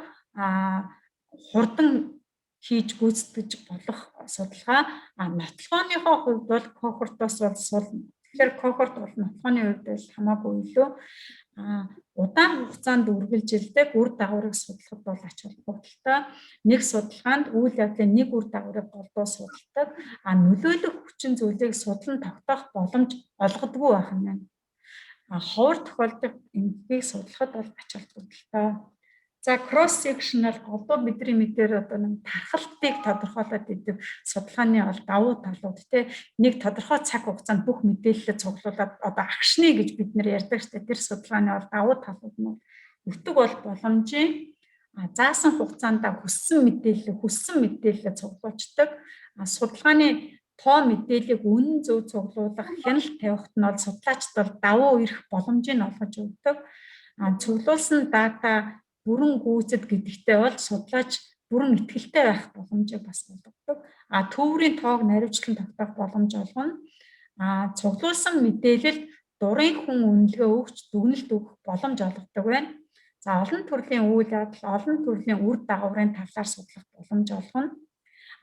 хурдан хийж гүйцэтгэж болох судалгаа. А нотлохооныхоо хувьд бол кохортоос бол сул. Тэгэхээр кохорт бол нотлохооны хувьд бол хамаагүй илүү удаан хугацаанд үргэлжилдэг үр дагаврыг судлахад бол ач холбогдолтой. Нэг судалгаанд үйл явдлын нэг үр дагаврыг голдуу судалдаг. А нөлөөлөх хүчин зүйлийг судлан тогтоох боломж олгодгүй байх нь байна. А ховор тохиолдох эмгэгийг судлахад бол ач холбогдолтой. За, cross sectional голдуу бидний мэдээр одоо нэг тархалтыг тодорхойлоод идэг судалгааны бол давуу талууд те нэг тодорхой цаг хугацаанд бүх мэдээлэлээ цуглуулад одоо агшны гэж бид нэр ярьдаг шүү дээ. Тэр судалгааны бол давуу талууд нь өтөг бол боломжийн, заасан хугацаанд хүссэн мэдээлэлээ цуглуулцдаг. Судалгааны тоо мэдээллийг үнэн зөв цуглуулах, хяналт тавихт нь бол судлаачд бол давуу эрх боломжийг олгож өгдөг. Цуглуулсан дата бүрэн гүйцэд гэдэгтээ бол судлаач бүрэн итгэлтэй байх боломжийг бас олгодог. А төврийн тоог наривчлан тогтоох боломж олгоно. А цуглуулсан мэдээлэлд дурын хүн үнэлгээ өгч, дүгнэлт өгөх боломж олгодог байна. За, олон төрлийн үйл явдал, олон төрлийн үр дагаврын талаар судлах боломж олгоно.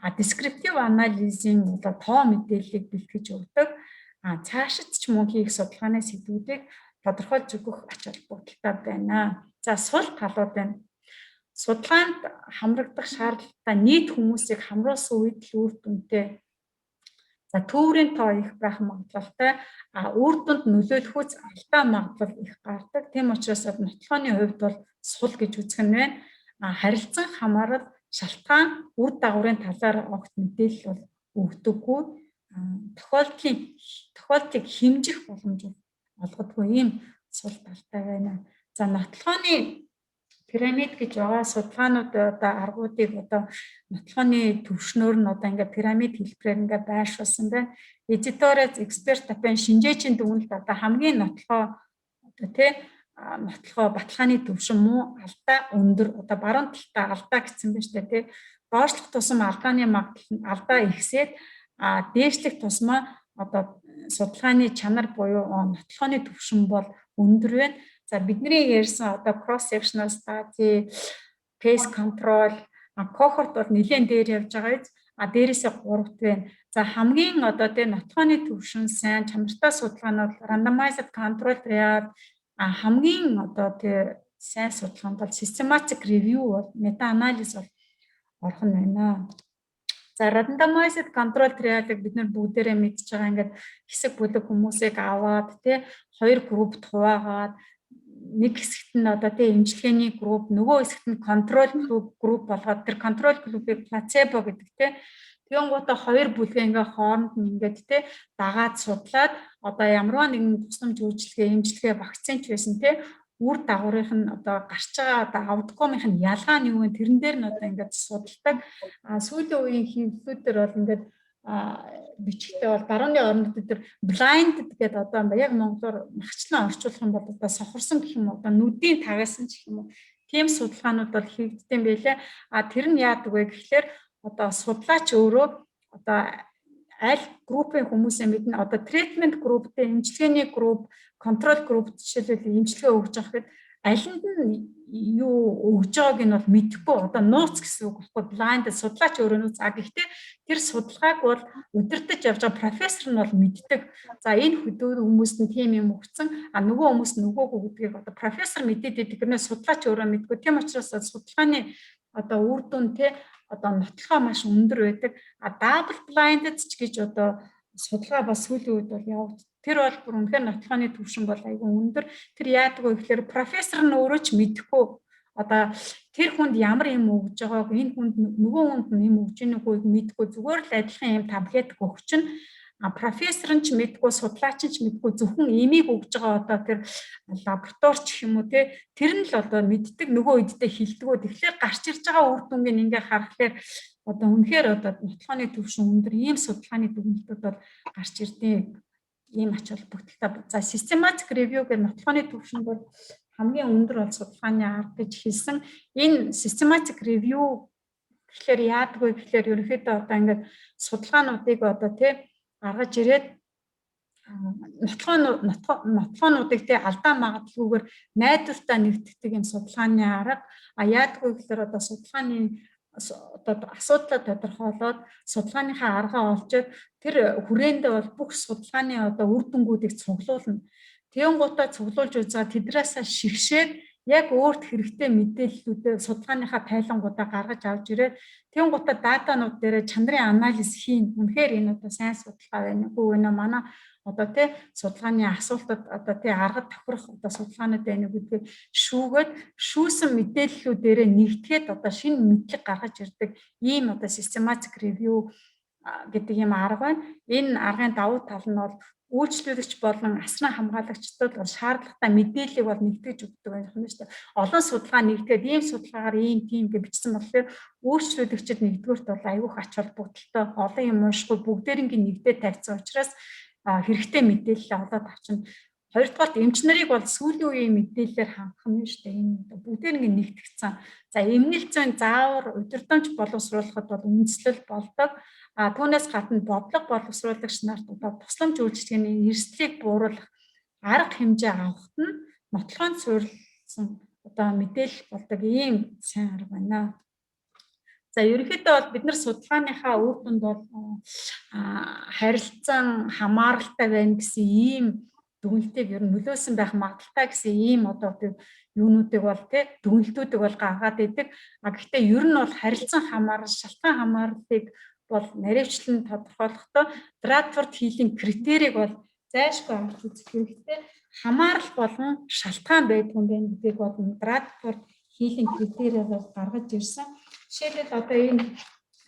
А descriptive анализийн болоо тоо мэдээллийг бэлтгэж өгдөг. А цаашид ч мөн хийх судалгааны сэдвүүдийг тодорхойлж өгөх ач холбогдолтой байна. За, сул талууд байна. Судалгаанд хамрагдах шаардлагатай нийт хүмүүсийг хамруулсан үед л үр дүнтэй. За, төврийн тоо их байх магадлалтай, а үр дүнд нөлөөлөхүйц алдаа магадлал их гардаг. Тийм учраас нотлохооны хувьд бол сул гэж үзэх нь байна. А харилцан хамаарал, шалтгаан, үр дагаврын талаар огт мэдээлэл бол өгдөггүй. Тохиолдлыг хэмжих боломж олгодгүй ийм сул талтай байна. За, нотлохооны пирамид гэж байгаа судалгаанууд одоо аргуудыг одоо нотлохооны төвшнөөр нь одоо ингээд пирамид хэлбэрээр ингээд байршуулсан байна. Editorial expert opinion, шинжээчийн дүгнэлт одоо хамгийн нотлохоо одоо тий нотлохоо баталгааны төвшин муу, алдаа өндөр, одоо баруун талдаа алдаа гэсэн байна шүү дээ, тий. Доошлох тусам алдааны магадлал нь алдаа ихсээд, а дээшлэх тусмаа одоо судалгааны чанар буюу нотлохооны төвшин бол өндөр байна. За, бидний ярьсан одоо cross sectional study, case control, cohort бол нэлээд дээр явж байгаа биз. А дээрээсээ гуравт байна. За, хамгийн одоо тэ нотлохооны төвшин сайн, чанартай судалгаа нь бол randomized control trial, а хамгийн одоо тэ сайн судалгаанд бол systematic review бол meta analysis бол орох нь байна. За, randomized control trial-ыг бид нар бүгдээрээ мэдж байгаа, ингээд хэсэг бүлэг хүмүүсийг аваад тий хоёр группт хуваагаад, нэг хэсэгт нь одоо тий эмчилгээний групп, нөгөө хэсэгт нь control group болгоод, тэр control group-ыг placebo гэдэг тий. Тэгэнгүүтээ хоёр бүлгээ ингээ хооронд нь ингээд тий дагаад судлаад одоо ямарваа нэгэн тусламж үйлчилгээ, эмчилгээ, вакцин ч байсан тий үр дагаврын нь одоо гарч байгаа одоо outcome-ын нь ялгаа нь юу вэ, тэрэн дээр нь одоо ингээд судалдаг. А сүүлийн үеийн хэвлэлүүдээр бол ингээд бичгтээ бол барууны орнуудад тэр blind гэдэг одоо яг монголоор махчлан орчуулах юм бол одоо сохорсон гэх юм уу, одоо нүдийн тагаасан ч гэх юм уу, тийм судалгаанууд бол хийгддэг юм байлээ. А тэр нь яадаг вэ гэхлээр одоо судлаач өөрөө одоо Аль группийн хүмүүсээ мэднэ. Одоо treatment group тэй, эмчилгээний group, control group, жишээлбэл, эмчилгээ өгж байгаа гэхэд алинд нь юу өгж байгааг нь бол мэдэхгүй, одоо нууц гэсэн үг байхгүй, blind, судлаач өөрөө нууц. А гэхдээ тэр судалгааг бол удирдах явж байгаа профессор нь бол мэддэг. За, энэ хөдөө хүмүүст нь тийм юм өгсөн, а нөгөө хүмүүс нөгөөгүй гэдгийг одоо профессор мэдээд байдаг. Тэрнээ судлаач өөрөө мэдгүй. Тийм учраас судалгааны одоо үр дүн, те, одоо нотлохоо маш өндөр байдаг. А double blinded ч гэж одоо судалгаа бас сүүлийн үед бол явагддаг. Тэр бол бүр үнэхээр нотлохооны түвшин бол айгүй өндөр. Тэр яадаг вэ гэхээр профессор нь өөрөө ч мэдэхгүй, одоо тэр хүнд ямар юм өгж байгааг, энэ хүнд, нөгөө хүнд нь юм өгж ийнэ үгүй мэдэхгүй, зүгээр л адилхан юм таблетка өгч нь, а профессор нь ч мэдгүй, судлаач нь ч мэдгүй, зөвхөн эмийг өгж байгаа одоо тэр лабораторич гэх юм уу, те, тэр нь л одоо мэддэг, нөгөө үедээ хилдэггүй. Тэгэхээр гарч ирж байгаа үр дүнгийг ингээ харахаар одоо үнэхээр одоо нотлохооны түвшин өндөр ийм судалгааны дүгнэлтүүд бол гарч ирдэг, ийм ач холбогдолтой. За, systematic review гэх нотлохооны түвшин бол хамгийн өндөр бол судалгааны арга гэж хэлсэн. Энэ systematic review гэхлээр яадаг вэ гэхлээр ерөнхийдөө одоо ингээд судалгаануудыг одоо, тий, гаргаж ирээд нотлохоонуудыг, тий, алдаа магадлалгүйгээр найдвартай нэгтгэдэг юм судалгааны арга. А яадаг вэ гэхээр одоо судалгааны одоо асуудлаа тодорхойлоод, судалгааныхаа аргаа олжоод, тэр хүрээндээ бол бүх судалгааны одоо үр дүнгуудыг цуглуулна. Тэгэнгүүтээ цуглуулж үзээ, тэдрээсээ шигшээд яг өөрт хэрэгтэй мэдээллүүдээ, судалгааныхаа тайлангуудаа гаргаж авч ирээд, тэгэнгүүтээ data нууд дээрээ чанарын анализ хийн. Үнэхээр энэ одоо сайн судалгаа байна уу вэ? Манай одоо, тий, судалгааны асуултад одоо, тий, аргад тохирох одоо судалгаанууд байна уу гэдгийг шүүгээд, шүүсэн мэдээллүүдээрээ нэгтгээд одоо шинэ мэдлэг гаргаж ирдэг ийм одоо systematic review гэдэг ийм арга байна. Энэ аргын давуу тал нь бол үйлчлүүлэгч болон асран хамгаалагчдад бол шаардлагатай мэдээллийг бол нэгтгэж өгдөг байх юм шүү дээ. Олон судалгаа нэгтгээд, ийм судалгаагаар ийм тийм гэж бичсэн болохоор үйлчлүүлэгчид нэгдүгээрт бол айгүйх ач холбогдолтой, олон юм уншихгүй, бүгдээрингийн нэгдээд тавьсан учраас хэрэгтэй мэдээлэл олоод авчна. Хоёрдугаарт, эмч нарыг бол сүүлийн үеийн мэдээллээр хангах нь шүү дээ. Энэ бүгдээр ингэ нэгтгэгдсэн. За, эмнэл зүйн заавар, удирдамж боловсруулахад бол үндэслэл болдог. А түүнээс гадна бодлого боловсруулагч нарт одоо тусламж үйлчилгээний эрсдлийг бууруулах арга хэмжээ авахт нь нотлохоонд суурилсан одоо мэдээлэл болдог ийм сайн арга байна. За, ерөнхийдөө бол бид нар судалгааныхаа үр дүнд бол харилцан хамааралтай байна гэсэн ийм дүгнэлтийг ер нь нөлөөсөн байх магадлалтай гэсэн ийм одоо юунуудыг бол, тий, дүгнэлтүүдийг бол гаргаад идэг. А гэхдээ ер нь бол харилцан хамаарал, шалтгаан хамаарлалыг бол нарийвчлан тодорхойлохдоо Bradford Hill-ийн критерийг бол зайлшгүй авч үзэх хэрэгтэй. Хамаарал болон шалтгаан байдаг юм байна гэдгийг бол Bradford Hill-ийн критериэр бол гаргаж ирсэн. Жишээлбэл, одоо энэ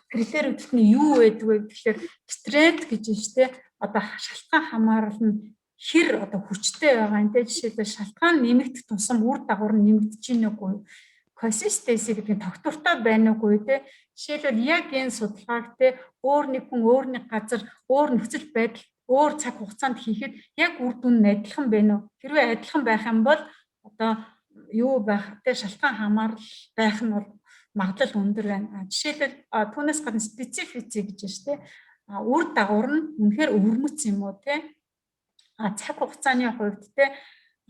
критериудад нь юу байдаг вэ гэхээр strength гэж байна шүү дээ. Одоо шалтгаан хамаарал нь хэр одоо хүчтэй байгаа юм те. Жишээлбэл, шалтгаан нэмэгдэх тусам үр дагавар нь нэмэгдэж гинэ үгүй, consistency гэдэг нь тогтвортой байна уугүй те. Жишээлбэл, яг энэ судалгааг, те, өөр нэг хүн, өөр нэг газар, өөр нөхцөл байдал, өөр цаг хугацаанд хийхэд яг үр дүн нь адилхан байна уу? Хэрвээ адилхан байх юм бол одоо юу байх те, шалтгаан хамаарал байх нь бол магадлал өндөр байна. Жишээлбэл, түүнээс гадна specificity гэж байна шүү дээ. Үр дагавар нь үнэхээр өвөрмөц юм уу те? А цаг хугацааны хувьд, те,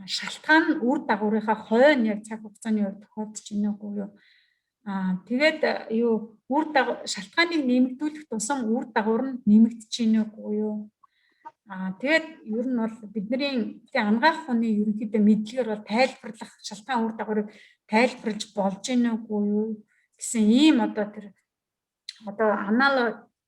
шалтгаан нь үр дагаврынхаа хойно яг цаг хугацааны хувьд тохиолдож байна уугүй юу? Аа, тэгээд юу, үр дагавар шалтгааныг нэмэгдүүлэх тусам үр дагавар нь нэмэгдэж байна уугүй юу? Аа, тэгээд ер нь бол бидний тэг анагаах ухааны ерөнхийдөө мэдлэгээр бол тайлбарлах, шалтгаан үр дагаврыг тайлбарлаж болж гинэ үгүй юу гэсэн ийм одоо тэр одоо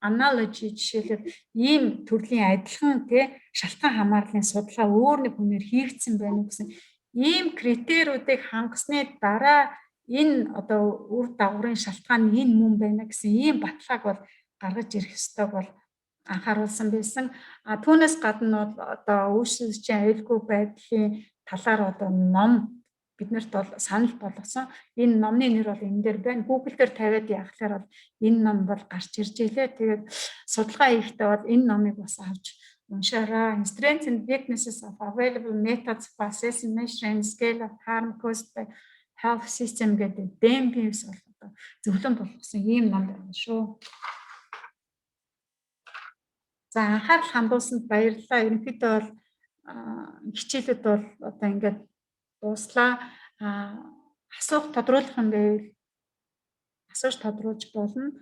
analogy, жишээлбэл, ийм төрлийн адилхан, тий, шалтгаан хамаарлын судалгаа өөр нэг хүнээр хийгдсэн байна уу гэсэн ийм критериудыг хангасны дараа энэ одоо үр дагаврын шалтгаан энэ мөн байна гэсэн ийм баталгааг бол гаргаж ирэх ёстойг бол анхааруулсан байсан. А түүнээс гадна бол одоо үйлчлэгчийн аюулгүй байдлын талаар одоо ном биднэрт бол санал болгосон. Энэ номны нэр бол энэ дээр байна. Google дээр тавиад явахлаар бол энэ ном бол гарч ирж илээ. Тэгээд судалгаа хийхдээ бол энэ номыг бас авч уншаарай. Strengths and Weaknesses of Available Methods for Assessing, Measuring Scale of Harm Caused by Health System гэдэг Dembius бол одоо зөвлөн болгосон ийм ном байна шүү. За, анхаарал хандуулсанд баярлалаа. Ерөнхийдөө бол хичээлүүд бол одоо ингээд дууслаа. Асуух, тодруулах юм байвал асууж тодруулж болно.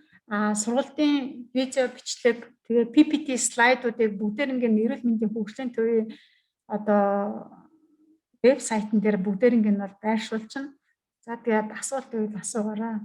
Сургалтын видео бичлэг, тэгээ PPT слайдуудыг бүгдээр ингээд эрүүл мэндийн хөгжлийн төвийн одоо вебсайтн дээр бүгдээр ингээд бол байршуулчихна. За, тэгээд асуулт байвал асуугаарай.